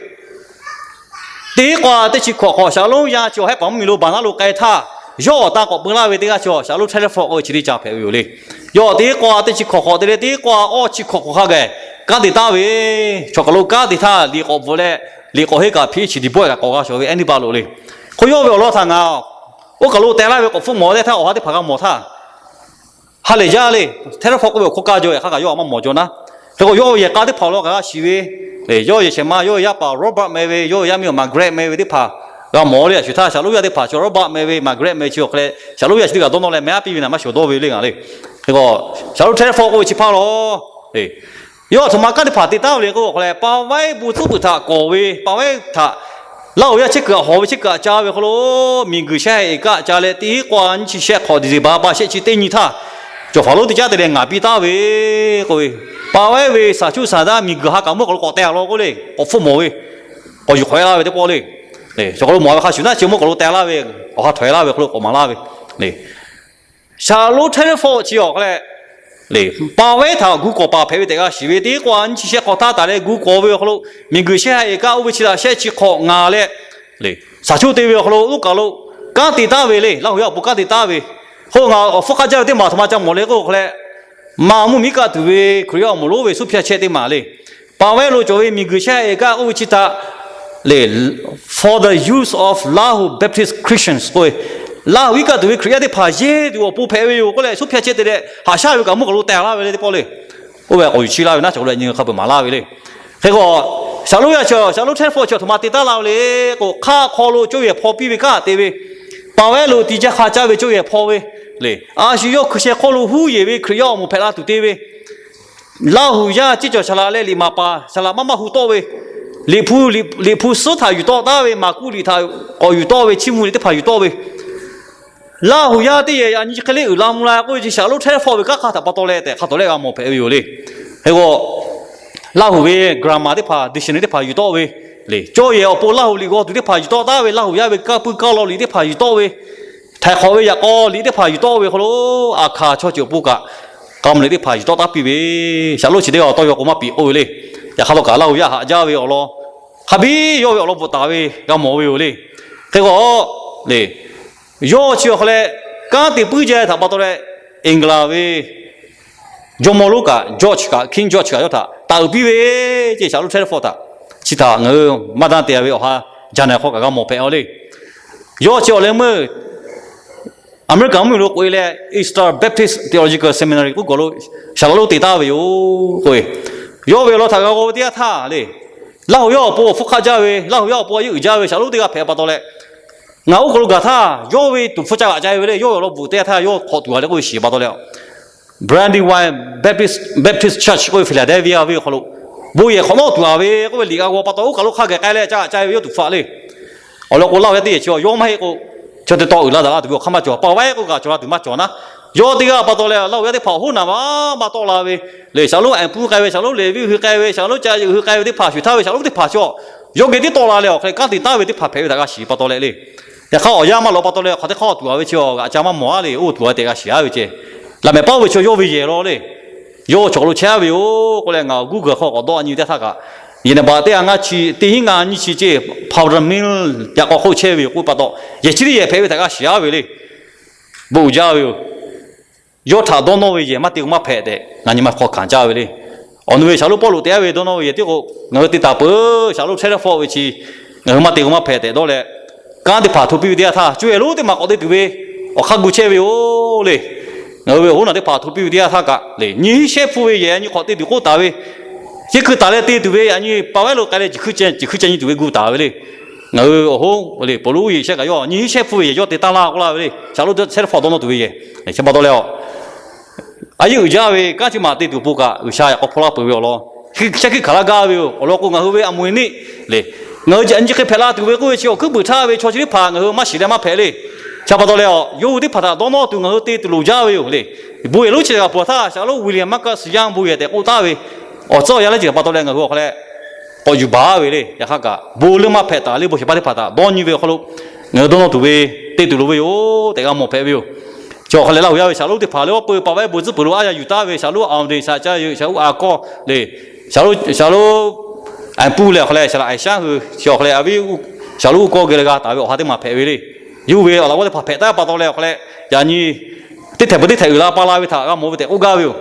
teˇ hinˉ k'awˇ teˇ chi hk'awꞈ hk'awꞈ shaˍ lonˉ yaˇ chi awˬ Hehˉ paˍ mvuhˇmiˬ lo baˬ naˉ lo k'ai htaˇ, yawˇ awˬ tan k'awꞈ peu laˇ ve teˇ g'aˇ chi shaˍ lonˉ Telford k'oˆ ve chi teˇ ca hpehꞈ ve yoˬ le. Yawˇ teˇ hinˉ k'awˇ teˇ chi hk'awꞈ hk'awꞈ te leh teˇ hinˉ k'awˇ awˇ chi hk'awꞈ hk'awꞈ hk'a geh kanˉ te taˉ ve, chaw hk'aˬ lo kanˉ te htaˇ liꞈ k'awꞈ bvuhꞈ leh, liꞈ k'awꞈ heˆ kaꞈ PhD bawˆ kaꞈ k'awꞈ g'a shawˍ ve Edinburgh lo le. Hk'o yawˇ ve awˬ lawn htaꞈ ngaˬ oˇ kaˬ lo teh laˇ ve k'awꞈ hpfuhˆ mawˬ teˇ htaˇ awˬ ha teˇ hpaˍ g'a mawˬ htaˇ, ha lehˬ jaˇ le. Telford k'oˆ ve awˬ hkawˇ kaˇ jaw yaꞈ hk'aˇ kaꞈ yawˇ a maˇ mawˬ jaw naˉ. Hk'e k'o yawˇ ve yehˬ k'a teˇ hpaˍ awˬ lawn kaꞈ g'a shiˍ ve, yawˇ yehˬ shehˍ ma yawˇ ve yaˇ paˍ Robert meh ve, yawˇ ve yaˇ miˇ awˬ Margaret meh ve teˇ hpaˍ g'a mawˬ le. A shu htaˇ shaˍ lonˉ yaˇ teˇ hpaˍ chaw Robert meh ve, Margaret meh chi awˬ hk'aw leh shaˍ lonˉ yaˇ chi teˇ kaꞈ dawˇ nawˇ leh meh aˉ piˇ ve naˬ maˇ shawˍ dawˇ ve le ngaˬ le. Hk'e k'o shaˍ lonˉ Telford k'oˆ ve chi hpaˇ lawˬ le, yawˇ a htoꞈ ma kanˉ teˇ hpaˍ te taˉ ve le k'o hk'a leh, pa vaiˉ bon tcuhˉ puiˍ htaꞈ kawˍ ve, pa vaiˉ htaꞈ Laˇ huˍ yaˇ chehˇ kuiˬ aꞈ hawˬ ve chehˇ kuiˬ aꞈ ca ve hk'aw lo, miˬguiˬ shehˆ ha eˍ kaˆ ca leh teˇ k'aˇ nyiˇ chi shehˆ hk'awꞈ December pa shehˆ chi teˇ nyi htaˇ, cawˬ faˍ lonˉ teˇ caˉ te leh ngaˍ piˇ taˉ ve k'oˆ ve, pa vehˉ ve saˍ cuˇ saˍ daˇ miˬguiˬ ha kaꞈ mvuhˇ k'aw lo k'awꞈ teh a law k'oˆ le, k'awꞈ hpfuhˆ mawˬ ve, k'awꞈ yuˬ hk'awꞈ e laˇ ve teˇ pawˆ le. Cawˬ hk'aw lo mawˬ ve hk'a shuˍ naˉ chi mvuhˇ k'aw lo teh laˇ ve, awˬ ha htawnˍ e laˇ ve hk'aw lo k'awꞈ maˍ laˇ ve le. Shaˍ lonˉ Telford chi awˬ hk'aw leh, pa vehˉ htaꞈ gu kawˍ paˍ hpehꞈ ve tehꞈ g'a shiˍ ve, teˇ k'aˇ nyiˇ chi shehˆ hk'awꞈ htaˇ taˍ leh gu kawˍ ve awˬ hk'aw lo, miˬguiˬ shehˆ ha eˍ kaˆ oˇ ve chi htaꞈ shehˆ chi hk'awꞈ ngaˬ leh, saˍ cuˇ te ve awˬ hk'aw lo oˇ kaˬ lo kanˉ te taˉ ve le. Laˇ huˍ yaˇ awˬ pon kanˉ te taˉ ve, k'o ngaˬ awˬ hpfuhˇ hk'aˆ jaˇ ve teˇ maˬ aˬ htoꞈ ma ca mawˬ le k'oˆ hk'aw leh, maˍ mvuhˇ miˬ kaˆ tuˬ ve Hkriꞈ yaˇ awˬ moˍ lonˉ ve ဆုံးဖြတ်ချက် teˇ maˬ le. Pa vehˉ lo cawˬ ve miˬguiˬ shehˆ ha eˍ kaˆ oˇ ve chi htaꞈ le, for the use of Lahu Baptist Christians k'oˆ ve, Laˇ huˍ iˉ kaˆ tuˬ ve Hkriꞈ yaˇ teˇ hpaˍ yehˇ tuˬ awˬ pon hpehꞈ ve yoˬ k'oˆ leh ဆုံးဖြတ်ချက် te leh, haꞈ shaˉ ve kaꞈ mvuhˇ k'aw lo teh laˇ ve le teˇ pawˆ le. Oˇ ve k'awꞈ yuˬ chi laˇ ve naˉ cawˬ k'o leh nyi hk'a peu maˍ laˇ ve le. Hk'e k'o, Shaˍ lonˉ yaˇ chi, Shaˍ lonˉ Telford chi aˬ htoꞈ ma te taˉ la ve le k'o, hk'aˆ hk'aw lo cawˇ yehˬ hpaw piˇ ve kanˉ te ve, pa vehˉ lo tiꞈ jaˇ hk'a caˇ ve cawˇ yehˬ hpaw ve le, a shu yawˇ hkui sheh hk'aw lo huˉ yeˬ ve Hkriꞈ yaˇ awˬ moˍ hpehꞈ la tuˬ te ve, Laˇ huˍ yaˇ ceˇ cawˬ saˍ laꞈ leh liꞈ maˍ paˍ saˍ laꞈ maˇ maˇ hu tawˆ ve, liꞈ hpu, liꞈ hpu suhˉ htaꞈ yuˬ tawˆ taˉ ve, maˍ kuˆ liꞈ htaꞈ k'awꞈ yuˬ tawˆ ve, chiˇ mvuh liꞈ teˇ hpaˍ yuˬ tawˆ ve, Laˇ huˍ yaˇ teˇ yehˬ yaꞈ nyi chi hk'e le uiˍ la mvuh la k'oˆ ve chi Shaˍ lonˉ Telford ve kanˉ hk'a htaꞈ pa taw leh tehꞈ hk'a tawˍ leh g'a mawˬ hpehꞈ ve yoˬ le. Hk'e k'o, Laˇ huˍ ve grammar teˇ hpaˍ, dictionary teˇ hpaˍ yuˬ tawˆ ve le, cawˇ yehˬ awˬ pon Laˇ huˍ liꞈ g'aw tuˬ teˇ hpaˍ yuˬ tawˆ taˉ ve, Laˇ huˍ yaˇ ve kanˇ puiˇ kanˇ law liꞈ teˇ hpaˍ yuˬ tawˆ ve, htaiˍ hk'awꞈ ve yaꞈ k'aw liꞈ teˇ hpaˍ yuˬ tawˆ ve hk'aw lo, aˬ hkanˍ chaw ceuˬ awˬ pon kaꞈ k'a mvuh liꞈ teˇ hpaˍ yuˬ tawˆ taˉ piˇ ve, Shaˍ lonˉ chi teˇ g'aˇ tawˇ yaw k'o maˇ piˍ k'oˆ ve le. Yaꞈ hk'aˇ htawˇ kaꞈ Laˇ huˍ yaˇ haꞈ jaˇ ve awˬ lawn hk'a biˇ yawˇ ve awˬ lawn bvuhꞈ taˍ ve g'a mawˬ ve yoˬ le. Hk'e k'o, le, yawˇ chi awˬ hk'aw leh kanˉ te puiˉ jaˇ ve htaꞈ pa taw leh, England ve jawˇmawˇ lonˉ kaꞈ George kaꞈ, King George kaꞈ yawˇ htaꞈ taˍ uiˍ piˇ ve ceˇ, Shaˍ lonˉ Telford htaꞈ. Chi htaꞈ ngaˬ hui maˇ daˇ te ve awˬ ha jaˇ na hk'aw kaꞈ g'a mawˬ hpehꞈ a le. Yawˇ chi awˬ leh meuˇ Aˍmeˍriˆkaˍ mvuhˇmiˬ lo k'oꞈ e leh Eastern Baptist Theological Seminary k'oˆ kaˬ lo Shaˍ lonˉ te taˍ ve yoˬ k'oˆ ve, yawˇ ve awˬ lawn htaꞈ g'a g'aw ve teˇ yanˇ htaˇ le, Laˇ huˍ yaˇ awˬ pon awˬ hpfuhˇ hk'aˆ jaˇ ve, Laˇ huˍ yaˇ awˬ pon a yeˉ uiˍ jaˇ ve Shaˍ lonˉ teˇ g'aˇ hpehꞈ pa taw leh, ngaˬ oˇ hk'aw lo gaˬ htaˇ yawˇ ve tuˍ hpfuh ca g'aꞈ ca ve le, yawˇ ve awˬ lawn bvuhꞈ teˇ yanˇ htaˇ yawˇ hk'awꞈ tuˬ a leh k'oˆ ve shiˍ pa taw leh, Brandywine Baptist, Baptist Church k'oˆ ve Philadelphia ve awˬ hk'aw lo bon yehˬ hk'awꞈ nawˉ tuˬ a ve k'oˆ ve liꞈ g'a g'aw pa taw, oˇ kaˬ lo hk'a gaˬ k'ai leh ca g'aꞈ ca ve yawˇ tuˍ hpfuh le. Awˬ lawn k'o, Laˇ huˍ yaˇ teˇ yehˬ chi yawˇ maˇ heˆ k'o, chaw te taw uiˍ la daꞈ la tuˬ ve awˬ hk'aˇ maˇ cawˬ. Pa vehˉ k'o kaꞈ cawˬ la tuˬ maˇ cawˬ naˉ. Yawˇ teˇ g'aˇ pa taw leh Laˇ huˍ yaˇ teˇ hpaˍ awˬ hoˉ naˍ maˇ maˇ tawˆ la ve le. Shaˍ lonˉ Aˍ puˇ k'ai ve, Shaˍ lonˉ Leˍviˆ hui k'ai ve, Shaˍ lonˉ ca yuˬ hui k'ai ve teˇ hpaˍ shuˍ htaˇ ve Shaˍ lonˉ teˇ hpaˍ chi, yawˇ geh tiˉ tawˆ la leh awˬ hk'e kanˉ te taˉ ve teˇ hpaˍ hpehꞈ ve htaꞈ g'a shiˍ pa taw leh le. Yaꞈ hk'aˇ awˬ yanˇ maˇ lawꞈ pa taw leh hk'aˬ hk'e hk'aw tuˬ a ve chi g'aꞈ ca maˇ mawˬ a le. Oˇ tuˬ a ve tehꞈ g'a shiˍ a ve ceh, laꞈ mehˍ paˉ oˇ ve chi yawˇ ve yehˬ law le. Yawˇ chaw lo chehˇ a ve yoˬ k'oˆ leh ngaˬ Google hk'aw k'awꞈ dawˇ a nyi teˇ htaˇ kaꞈ, yehˬ naˍ baꞈ teˇ ha ngaˇ chi, teˇ hinˉ ngaˇ nyiˇ chi ceˇ, Powder Mill yaꞈ k'aw hk'oˆ chehˇ ve yoˬ k'oˆ pa taw, yehˬ chi teˇ yehˬ hpehꞈ ve htaꞈ g'a shiˍ a ve le. Bon uiˍ jaˇ ve yoˬ. Yawˇ htaꞈ dawˇ nawˇ ve yehˬ maˇ te k'o maˇ hpehꞈ tehꞈ ngaˬ nyi ma hk'aw hkanˍ jaˇ ve le. Awˬ nu ve Shaˍ lonˉ Pawˇluꞈ te a ve dawˇ nawˇ ve yehˬ tiˉ k'o, ngaˬ hui te taˍ peuˬ Shaˍ lonˉ Telford ve chi ngaˬ hui maˇ te k'o maˇ hpehꞈ tehꞈ dawˇ leh, kanˉ teˇ hpaˍ hto piˇ ve teˇ yanˇ htaˇ, co yehˬ lonˉ teˇ maˬ k'awꞈ te tuˬ ve awˬ hk'aˇ gu chehˇ ve yoˬ le. Ngaˬ hui ve awˬ hoˉ naˬ teˇ hpaˍ hto piˇ ve teˇ yanˇ htaˇ kaꞈ le, nyiˇ hinˉ shehˆ hpfuhˇ ve yehˬ a nyi k'awꞈ te tuˬ k'oˆ taˍ ve, ceˇ hkui taˍ leh te tuˬ ve yaꞈ nyi pa vehˉ lo k'ai leh, ceˇ hkui ca nyi tuˬ ve gu taˍ ve le. Ngaˬ hui awˬ hoˉ le Pawˍluꞈ yehˬ shehˆ kaꞈ yawˇ nyiˇ hinˉ shehˆ hpfuhˇ ve yehˬ yawˇ te taˉ laˇ k'oˆ laˇ ve le. Shaˍ lonˉ Telford dawˇ nawˇ tuˬ ve yehˬ, chi pa taw leh a, a yeˉ uiˍ jaˇ ve kanˉ chi maˬ te tuˬ awˬ pon kaꞈ G'uiˬsha yaꞈ k'aw hpaw laˇ peuˬ ve awˬ lawn, shehˆ hkiˆ hkanˍ laˇ gaˇ ve yoˬ. Awˬ lawn k'o, ngaˬ hui ve aˬ moˍ e neˆ le, ngaˬ hui a nyi chi hk'e hpehꞈ la tuˬ ve k'oˆ ve chi awˬ hkuiˉ puiˍ htaˇ ve chaw chi teˇ hpaˍ ngaˬ hui maˇ shiˍ leh maˇ hpehꞈ le. Chi pa taw leh a, yawˇ hui teˇ hpaˍ htaꞈ dawˇ nawˇ tuˬ ngaˬ hui te tuˬ loˍ jaˇ ve yoˬ le. Bon yehˬ lonˉ chi g'a peuˬ htaˇ, Shaˍ lonˉ William Marcus Young bon yehˬ tehꞈ k'oˆ taˍ ve awˬ tcuhˉ awˬ yanˇ leh ceuˬ pa taw leh ngaˬ hui awˬ hk'aw leh k'awꞈ yuˬ baˬ ve le. Yaꞈ hk'aˇ kaꞈ bon leuˉ maˇ hpehꞈ taˍ le, bon shehˍ hpaˇ teˇ hpaˍ htaꞈ dawˇ nyi ve awˬ hk'aw lo ngaˬ hui dawˇ nawˇ tuˬ ve, te tuˬ loˍ ve yoˬ tehꞈ g'a mawˬ hpehꞈ ve yoˬ. Chi awˬ hk'aw leh Laˇ huˍ yaˇ ve Shaˍ lonˉ teˇ hpaˍ leh awˬ peu pa vehˉ bon tcuhˉ peuˬ lo a yaˇ yuˬ taˍ ve Shaˍ lonˉ Aˍ ve Shaˍ ca yeuꞈ, Shaˍ lonˉ Aˍ kawˇ le, Shaˍ lonˉ, Shaˍ lonˉ Aˍ puˇ leh awˬ hk'aw leh Shaˍ laꞈ Aˍ shaˉ hui chi awˬ hk'aw leh a viˉ Shaˍ lonˉ uˇ kawˇ geh leh g'a taˍ ve awˬ ha teˇ maˬ hpehꞈ ve le. Yawˇ hui ve awˬ laꞈ g'awˇ teˇ hpaˍ hpehꞈ taˉ pa taw leh awˬ hk'aw leh yaꞈ nyi teˇ htehꞈ peuˬ teˇ htehꞈ uiˍ la pa la ve htaꞈ g'a mawˬ ve tehꞈ k'oˆ gaˇ ve yoˬ.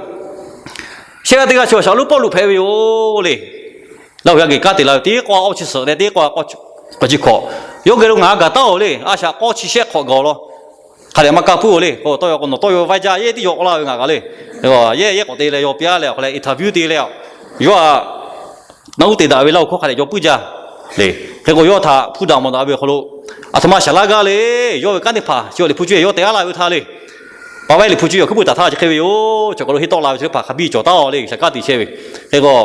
Shehˆ g'aˇ teˇ g'aˇ chi Shaˍ lonˉ Pawˇluꞈ hpehꞈ ve yoˬ le. Laˇ huˍ yaˇ geh kanˉ te la ve teˇ k'awˇ awˇ chi suhˍ leh teˇ k'awˇ k'awˇ chi hkawꞈ, yawˇ geh lo ngaˬ g'a gaˬ taˉ oˬ le. A shaꞈ k'awˇ chi shehˆ hk'awꞈ gaˬ awˬ lawn hk'a dehꞈ maˇ kaˇ puiˉ oˬ le. K'o tawˇ yaw k'o nawˬ tawˇ yaw vaˇ jaˇ yehˇ tiˉ yaw k'oˆ laˇ ve ngaˬ kaꞈ le. Yehˇ yehˇ k'awꞈ te leh yaw piˇ a leh awˬ hk'aw leh interview te leh a, yawˇ a naˉ uˉ te daꞈ ve Laˇ huˍ hkawˇ hk'a dehꞈ yaw puiˉ jaˇ le. Hk'e k'o yawˇ htaꞈ hpuˇ daꞈ mawˬ daꞈ ve awˬ hk'aw lo, aˬ htoꞈ ma shaˍ laˇ gaˇ le. Yawˇ ve kanˉ teˇ hpaˍ chi awˬ liꞈ hpu cuˇ yehˬ yawˇ teh a laˇ ve htaˇ le, pa vehˉ liꞈ hpu cuˇ yehˬ awˬ hkuiˉ puiˍ taˍ htaˇ chi hk'e ve yoˬ. Chaw hk'aw lo henˇ tawˆ la ve chi teˇ hpaˍ hk'a biˇ cawˬ taˉ oˬ le, shaˍ kanˉ te chehˇ ve. Hk'e k'o,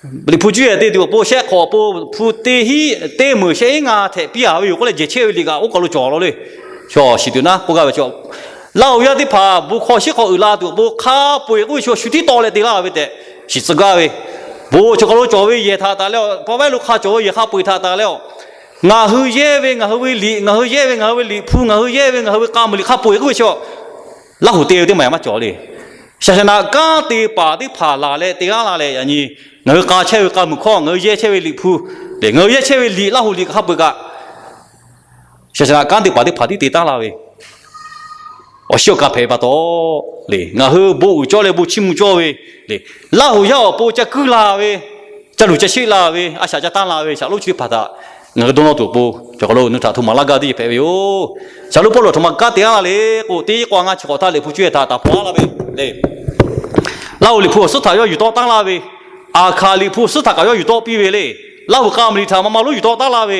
Liꞈ hpu cuˇ yehˬ te tuˬ awˬ pon shehˆ hk'awꞈ awˬ pon hpu teˇ hiˉ teˇ meunˍ shehˆ hiˉ ngaˇ htehꞈ piˇ a ve yoˬ k'oˆ leh jehˬ chehˇ ve liꞈ kaꞈ oˇ kaˬ lo cawˬ law le. Chaw shiˍ tuˬ naˉ k'oˆ gaˇ ve chaw, Laˇ huˍ yaˇ teˇ hpaˍ bon hk'aw shiˉ hk'aw uiˍ la tuˬ awˬ pon hk'a peu-eˬ k'oˆ ve chaw shu tiˉ tawˆ leh te laˇ ve tehꞈ shiˍ tcuh gaˇ ve, bon chaw kaˬ lo cawˬ ve yehˬ htaꞈ taˍ leh, paw vehˉ lo hk'a cawˬ ve yehˬ hk'a peu-eˬ htaꞈ taˍ leh, ngaˬ hui yehˇ ve ngaˬ hui ve liꞈ, ngaˬ hui yehˇ ve ngaˬ hui ve liꞈ hpu, ngaˬ hui yehˇ ve ngaˬ hui ve k'a muiˬ liꞈ hk'a peu-eˬ k'oˆ ve chaw, Laˇ huˍ te ve teˇ maˬ maˇ cawˬ le. Shaˍsaˍnaꞈ kanˉ te paˍ teˇ hpaˍ laˬ leh te g'aˇ la leh yaꞈ nyi ngaˬ hui k'a chehˇ ve k'a muiˬ hkawˇ, ngaˬ hui yehˇ chehˇ ve liꞈ hpu, ngaˬ hui yehˇ chehˇ ve liꞈ, Laˇ huˍ liꞈ hk'a peu-eˬ kaꞈ, Shaˍsaˍnaꞈ kanˉ te paˍ teˇ hpaˍ tiˉ te taˉ laˇ ve awˬ shiˉ awˬ ka hpehꞈ ve pa taw le, ngaˬ hui bon uiˍ cawˇ leh bon chiˇ mvuh cawˇ ve le, Laˇ huˍ yaˇ awˬ pon ca kuiˉ la ve, ca luˬ ca sheˆ la ve, a shaꞈ ca tanˇ la ve shaˍlonˉ chi teˇ hpaˍ htaꞈ ngaˬ hui dawˇ nawˇ tuˬ awˬ pon cawˬ kaˬ lo nawˬ htaꞈ hto maˍ laˇ gaˇ teˇ ceuˬ hpehꞈ ve yoˬ. Shaˍlonˉ Pawˇluꞈ aˬ htoꞈ ma kanˉ te laˇ le k'o, teˇ k'o a ngaˇ chi hk'awꞈ htaˇ liꞈ hpu cuˇ yehˬ htaꞈ taˍ hpaw laˇ ve le, Laˇ huˍ liꞈ hpu awˬ suhˉ htaꞈ yawˇ yuˬ tawˆ taˉ laˇ ve, Aˍhkaˍ liꞈ hpu awˬ suhˉ htaꞈ kaꞈ yawˇ yuˬ tawˆ piˇ ve le, Laˇ huˍ k'a muiˬ liꞈ htaꞈ ma ma lonˉ yuˬ tawˆ taˉ laˇ ve,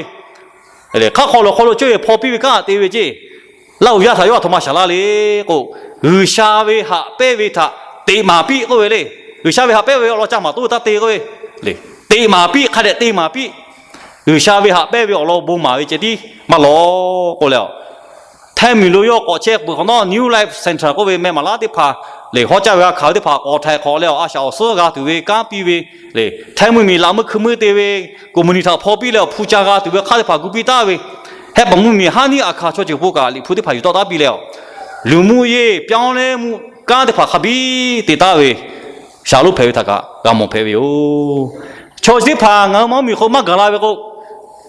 hk'aˆ hk'aw lawˬ hk'aw lo cawˇ yehˬ hpaw piˇ ve kanˉ te ve ceˇ. Laˇ huˍ yaˇ htaꞈ yawˇ aˬ htoꞈ ma shaˍ laˇ le k'o, G'uiˬsha ve haꞈ pehnˇ ve htaꞈ teꞈ maˍ piˇ k'oˆ ve le. G'uiˬsha ve haꞈ pehnˇ ve awˬ lawn ca maˍ toˆ ve taˇ te k'oˆ ve le, teꞈ maˍ piˇ hk'a dehꞈ te maˍ piˇ. G'uiˬsha ve haꞈ pehnˇ ve awˬ lawn bon maˍ ve ceh tiˉ maˇ lawˬ k'oˆ leh, Htaiˇ mvuhˇmiˬ lo yawˇ k'awꞈ chehˇ peuˬ hk'awꞈ nawˉ New Life Centre k'oˆ ve meh maˍ laˉ teˇ hpaˍ le, hawˉ caˇ ve a hkanˍ ve teˇ hpaˍ k'awꞈ htaiˍ hk'awꞈ leh a shaꞈ awˬ suhˉ g'a tuˬ ve kanˉ piˇ ve le, Htaiˇ mvuhˇmiˬ laꞈ meuˇ hkui meuˇ te ve ကုမ္ပဏီ htaꞈ hpaw piˇ leh awˬ hpu ca g'a tuˬ ve hk'aˇ teˇ hpaˍ gu piˇ taˍ ve, Hehˉ paˍ mvuhˇmiˬ haˉ niˉ a hkanˍ chaw ceuˬ pon kaꞈ liꞈ hpu teˇ hpaˍ yuˬ tawˆ taˉ piˇ leh, luˬ mvuhˇ yeˬ ပြောင်းလဲမှု kanˉ teˇ hpaˍ hk'a biˇ te taˍ ve shaˍlonˉ hpehꞈ ve htaꞈ kaꞈ g'a mawˬ hpehꞈ ve yoˬ. Chaw chi teˇ hpaˍ ngaˬ hui mvuhˇmiˬ hk'aw maˇ gaˬ la ve k'o,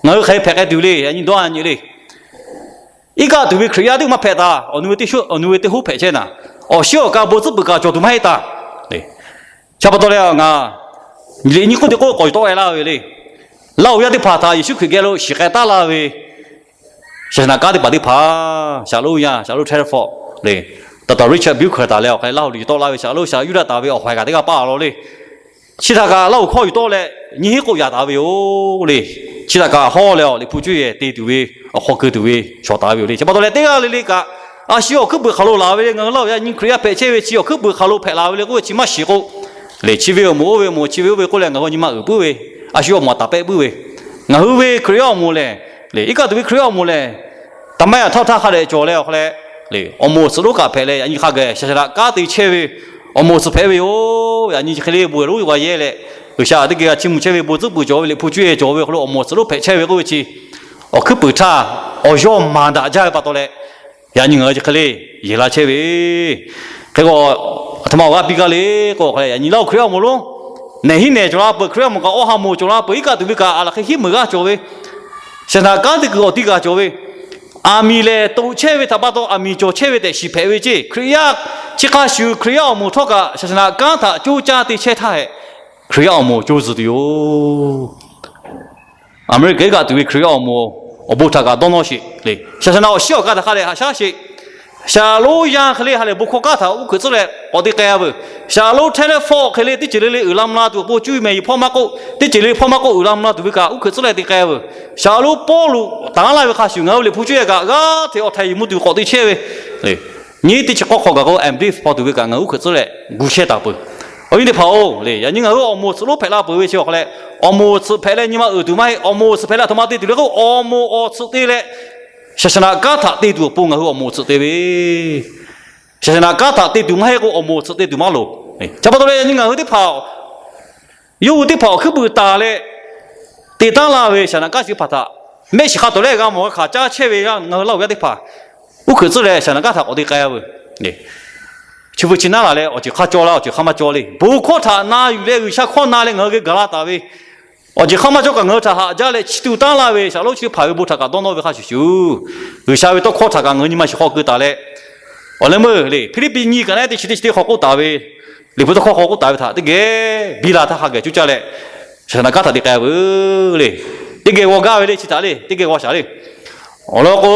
ngaˬ hui hk'aˬ hk'e hpehꞈ k'ai tuˬ le. Yaꞈ nyi dawˇ a nyi le, iˉ kaˆ tuˬ ve Hkriꞈ yaˇ teˇ maˇ hpehꞈ taˍ. Awˬ nu ve teˇ hoˉ hpehꞈ chehˇ naˍ, awˬ shiˉ awˬ ka bon tcuhˉ peuˬ kaꞈ cawˬ tuˬ maˇ heˆ taˍ. Chi pa taw leh ngaˬ liꞈ nyi hk'oˆ teˇ hk'oˆ k'awꞈ yuˬ tawˆ e laˇ ve le, Laˇ huˍ yaˇ teˇ hpaˍ htaꞈ Yeˍsuˆ Hkriꞈ geh lo shiˍ k'ai taˉ laˇ ve shaˍsaˍnaꞈ kanˉ teˇ hpaˍ teˇ hpaˍ, shaˍlonˉ yaˇ, shaˍlonˉ Telford le, Doctor Richard Buckle taˍ leh awˬ hk'aw lo Laˇ huˍ liꞈ yuˬ tawˆ laˇ ve shaˍlonˉ shaˍ Yuˇdaꞈ taˍ ve awˬ hk'aw kaꞈ teˇ g'aˇ paˇ law le. Chi htaꞈ kaꞈ Laˇ huˍ hkawˇ yuˬ tawˆ leh nyiˇ hinˉ k'oˆ yaꞈ taˍ ve yoˬ le. Chi htaꞈ kaꞈ hawˇ leh awˬ liꞈ hpu cuˇ yehˬ te tuˬ ve awˬ hk'aw keu tuˬ ve shawˍ taˍ ve yoˬ le. Chi pa taw leh teˇ g'aˇ le le kaꞈ, a shu awˬ hkuiˉ puiˍ hk'aˬ lo laˬ ve le, ngaˬ hui Laˇ huˍ yaˇ nyi Hkriꞈ yaˇ hpehꞈ chehˇ ve chi awˬ hkuiˉ puiˍ hk'aˬ lo hpehꞈ la ve le k'oˆ ve chi maˇ shiˍ k'o, le chi ve awˬ moˍ oˇ ve awˬ moˍ, chi ve oˇ ve k'oˆ leh ngaˬ hui nyi ma uiˍ puiˉ ve, a shu awˬ moˍ taˍ pehˆ puiˉ ve, ngaˬ hui ve Hkriꞈ yaˇ awˬ moˍ lehˬ le, iˉ kaˆ tuˬ ve Hkriꞈ yaˇ awˬ moˍ lehˬ, taˍ maˇ yaꞈ htawˇ htaˇ hk'a dehꞈ cawˬ leh awˬ hk'aw leh le, awˬ moˍ awˬ tsuhꞈ lonˉ kaꞈ hpehꞈ leh yaꞈ nyi hk'a gaˬ shaˍsaˍnaꞈ kanˉ te chehˇ ve awˬ moˍ awˬ tsuhꞈ hpehꞈ ve yoˬ. Yaꞈ nyi chi hk'e le bon lonˉ g'a yehˇ leh, G'uiˬsha teˇ geh g'a chiˇ mvuh chehˇ ve bon tcuhˉ puiˍ cawˬ ve liꞈ hpu cuˇ yehˬ cawˬ ve awˬ hk'aw lo awˬ moˍ awˬ tsuhꞈ lonˉ hpehꞈ chehˇ ve k'oˆ ve chi, awˬ hkuiˉ puiˍ htaˇ awˬ yawˇ maˍ daꞈ jaˇ ve pa taw leh, yaꞈ nyi ngaˬ hui chi hk'e le yehˬ la chehˇ ve hk'e k'o, aˬ htoꞈ ma awˬ g'aˇ piˇ gaˇ le k'o, yaꞈ nyi Laˇ huˍ Hkriꞈ yaˇ awˬ moˍ lonˉ nehˬ hiˉ nehˬ cawˬ la peuˬ, Hkriꞈ yaˇ awˬ moˍ kaꞈ awˇ ha moˍ cawˬ la peuˬ, iˉ kaˆ tuˬ ve kaꞈ a laˬ hk'e hiˉ meunˍ g'aˇ cawˬ ve, shaˍsaˍnaꞈ kanˉ te kuiˬ awˬ ti gaˬ cawˬ ve, aˬ miˍ lehˬ toꞈ chehˇ ve htaꞈ pa taw aˬ miˍ cawˬ chehˇ ve tehꞈ shiˍ hpehꞈ ve ceˇ. Hkriꞈ yaˇ chi hk'a shuˍ Hkriꞈ yaˇ awˬ moˍ htawˇ kaꞈ shaˍsaˍnaꞈ kanˉ htaꞈ coˇ caˇ te chehˇ htaˇ hehꞈ, Hkriꞈ yaˇ awˬ moˍ coˇ zuhˬ tuˬ yoˬ. Aˍmeˍriˆkaˍ iˉ kaˆ tuˬ ve Hkriꞈ yaˇ awˬ moˍ awˬ bon htaꞈ kaꞈ dawˇ nawˇ sheˍ le. Shaˍsaˍnaꞈ awˬ shiˉ awˬ ka htaꞈ hk'a dehꞈ haꞈ shaˉ sheˍ. Shaˍlonˉ yaˇ hk'e le ha lehˬ bon hkawˇ kanˉ htaꞈ uˉ hkuiꞈ tcuhˉ leh k'awꞈ te k'ai a veuˬ. Shaˍlonˉ Telford hk'e le teˇ ceuˬ le le uiˍ la mvuh la tuˬ awˬ pon cuˇ mehˍ yuˬ hpawˇ maˇ k'oˆ, teˇ ceuˬ le hpawˇ maˇ k'oˆ uiˍ la mvuh la tuˬ ve kaꞈ uˉ hkuiꞈ tcuhˉ leh te k'ai a veuˬ. Shaˍlonˉ Pawˇluꞈ taˍ laˇ ve hk'a shuˍ ngaˬ hui liꞈ hpu cuˇ yehˬ kaꞈ g'aˇ hteꞈ awˬ htaiˍ yuˬ mvuh tuˬ k'awꞈ te chehˇ ve le. Nyi teˇ chi k'awˇ hk'aw gaˬ k'o M.Div hpaw tuˬ ve kaꞈ ngaˬ hui uˉ hkuiꞈ tcuhˉ leh gu chehˇ taˍ peuˬ. Awˬ viˉ teˇ hpaˍ-oˬ le, yaꞈ nyi ngaˬ hui awˬ moˍ awˬ tsuhꞈ lonˉ hpehꞈ la peuˬ ve chi awˬ hk'aw leh, awˬ moˍ awˬ tsuhꞈ hpehꞈ leh nyi ma uiˍ tuˬ maˇ heˆ. Awˬ moˍ awˬ tsuhꞈ hpehꞈ leh aˬ htoꞈ ma te tuˬ le k'o, awˬ moˍ awˬ tsuhꞈ te leh shaˍsaˍnaꞈ kanˉ htaꞈ te tuˬ awˬ pon ngaˬ hui awˬ moˍ awˬ tsuhꞈ te ve. Shaˍsaˍnaꞈ kanˉ htaꞈ te tuˬ maˇ heˆ k'o, awˬ moˍ awˬ tsuhꞈ te tuˬ maˇ loˍ. Chi pa taw leh yaꞈ nyi ngaˬ hui teˇ hpaˍ yawˇ hui teˇ hpaˍ awˬ hkuiˉ puiˍ taˍ leh te taˉ laˇ ve shaˍsaˍnaꞈ kanˉ chi teˇ hpaˍ htaꞈ mehˆ shiˍ hk'a tawˍ lehˆ g'a mawˬ g'a hkanˍ caˇ chehˇ ve ngaˬ hui Laˇ huˍ yaˇ teˇ hpaˍ uˉ hkuiꞈ tcuhˉ leh shaˍsaˍnaꞈ kanˉ htaꞈ k'awꞈ te k'ai a veuˬ. Chi beuꞈ chi naˉ laˬ leh awˬ ceuˬ hk'a caw la, awˬ ceuˬ hk'a maˇ caw le. Bon hkawˇ htaꞈ na yuˬ leh G'uiˬsha hkawˇ na leh ngaˬ hui geh gaˬ la taˍ ve awˬ ceuˬ hk'a maˇ caw kaꞈ ngaˬ hui htaꞈ haꞈ jaˇ leh chi tuˬ taˉ laˇ ve shaˍlonˉ chi teˇ hpaˍ ve bon htaꞈ kaꞈ dawˇ nawˇ ve hk'a shuˍ shuˍ, G'uiˬsha ve tawˇ hkawˇ htaꞈ kaꞈ ngaˬ hui nyi ma shiˍ hk'aw keu taˍ leh, awˬ leh meuˇ le Hpiˇliˇpiˆ nyiˇ kaꞈ naˉ teˇ chi teˇ chi teˇ hk'aw k'oˆ taˍ ve, Liꞈ hpu tawˇ hkawˇ hk'aw k'oˆ taˍ ve htaꞈ teˇ geh biˇ la htaˇ hk'a gaˬ cuˇ caˇ leh shaˍsaˍnaꞈ kanˉ htaꞈ te k'ai a veuˬ le. Teˇ geh g'aw gaˇ ve le chi htaꞈ le, teˇ geh g'aw shaˍ le. Awˬ lawn k'o,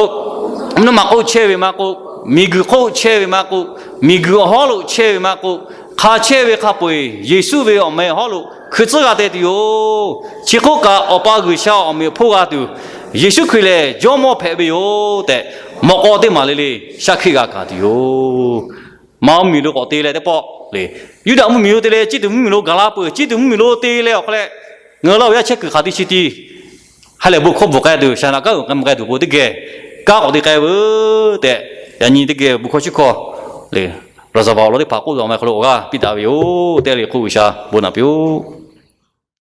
mvuhˇ naw ma hk'oˆ chehˇ ve maˇ k'oˆ, miˬguiˬ hk'oˆ chehˇ ve maˇ k'oˆ, miˬguiˬ awˬ hawˉ lo chehˇ ve maˇ k'oˆ, hk'a chehˇ ve hk'a peu-eˬ Yeˍsuˆ ve awˬ meh awˬ hawˉ lo hkui tcuhˉ g'a te tuˬ yoˬ. Chi hk'oˆ kaꞈ Awˬ pa G'uiˬsha awˬ meꞈ awˬ hponˇ g'a tuˬ, Yeˍsuˆ Hkriꞈ lehˬ Jawˇmawˇ hpehꞈ ve yoˬ tehꞈ, mawꞈ k'aw teˇ maˬ le le shaˉ hkiˆ g'a kaꞈ tuˬ yoˬ. Maˇ mvuhˇmiˬ lo k'awꞈ te leh teˇ pawˆ le, Yuˇdaꞈ mvuhˇmiˬ lo te leh ciˇ tuˬ mvuhˇmiˬ lo gaˬ la peuˬ. Ciˇ tuˬ mvuhˇmiˬ lo te leh awˬ hk'aw leh, ngaˬ hui laˇ ve yaˇ chehˇ kuiˬ hk'aˬ te chi ti ha lehˬ bon hkawˇ bvuhˬ k'ai tuˬ, shaˍ naꞈ kanˉ uiˍ k'ai mvuh k'ai tuˬ k'o teˇ geh kanˉ k'awꞈ te k'ai veuˬ tehꞈ, yaꞈ nyi teˇ geh bon hkawˇ chi hkawˇ le, Laˍzaˍvaˍ awˬ lawn teˇ hpaˍ k'oˆ ve awˬ ma hk'aw lo awˬ g'aˇ piˇ daꞈ ve yoˬ tehꞈ le k'oˆ, G'uiˬsha bon naꞈ piˇ-oˆ.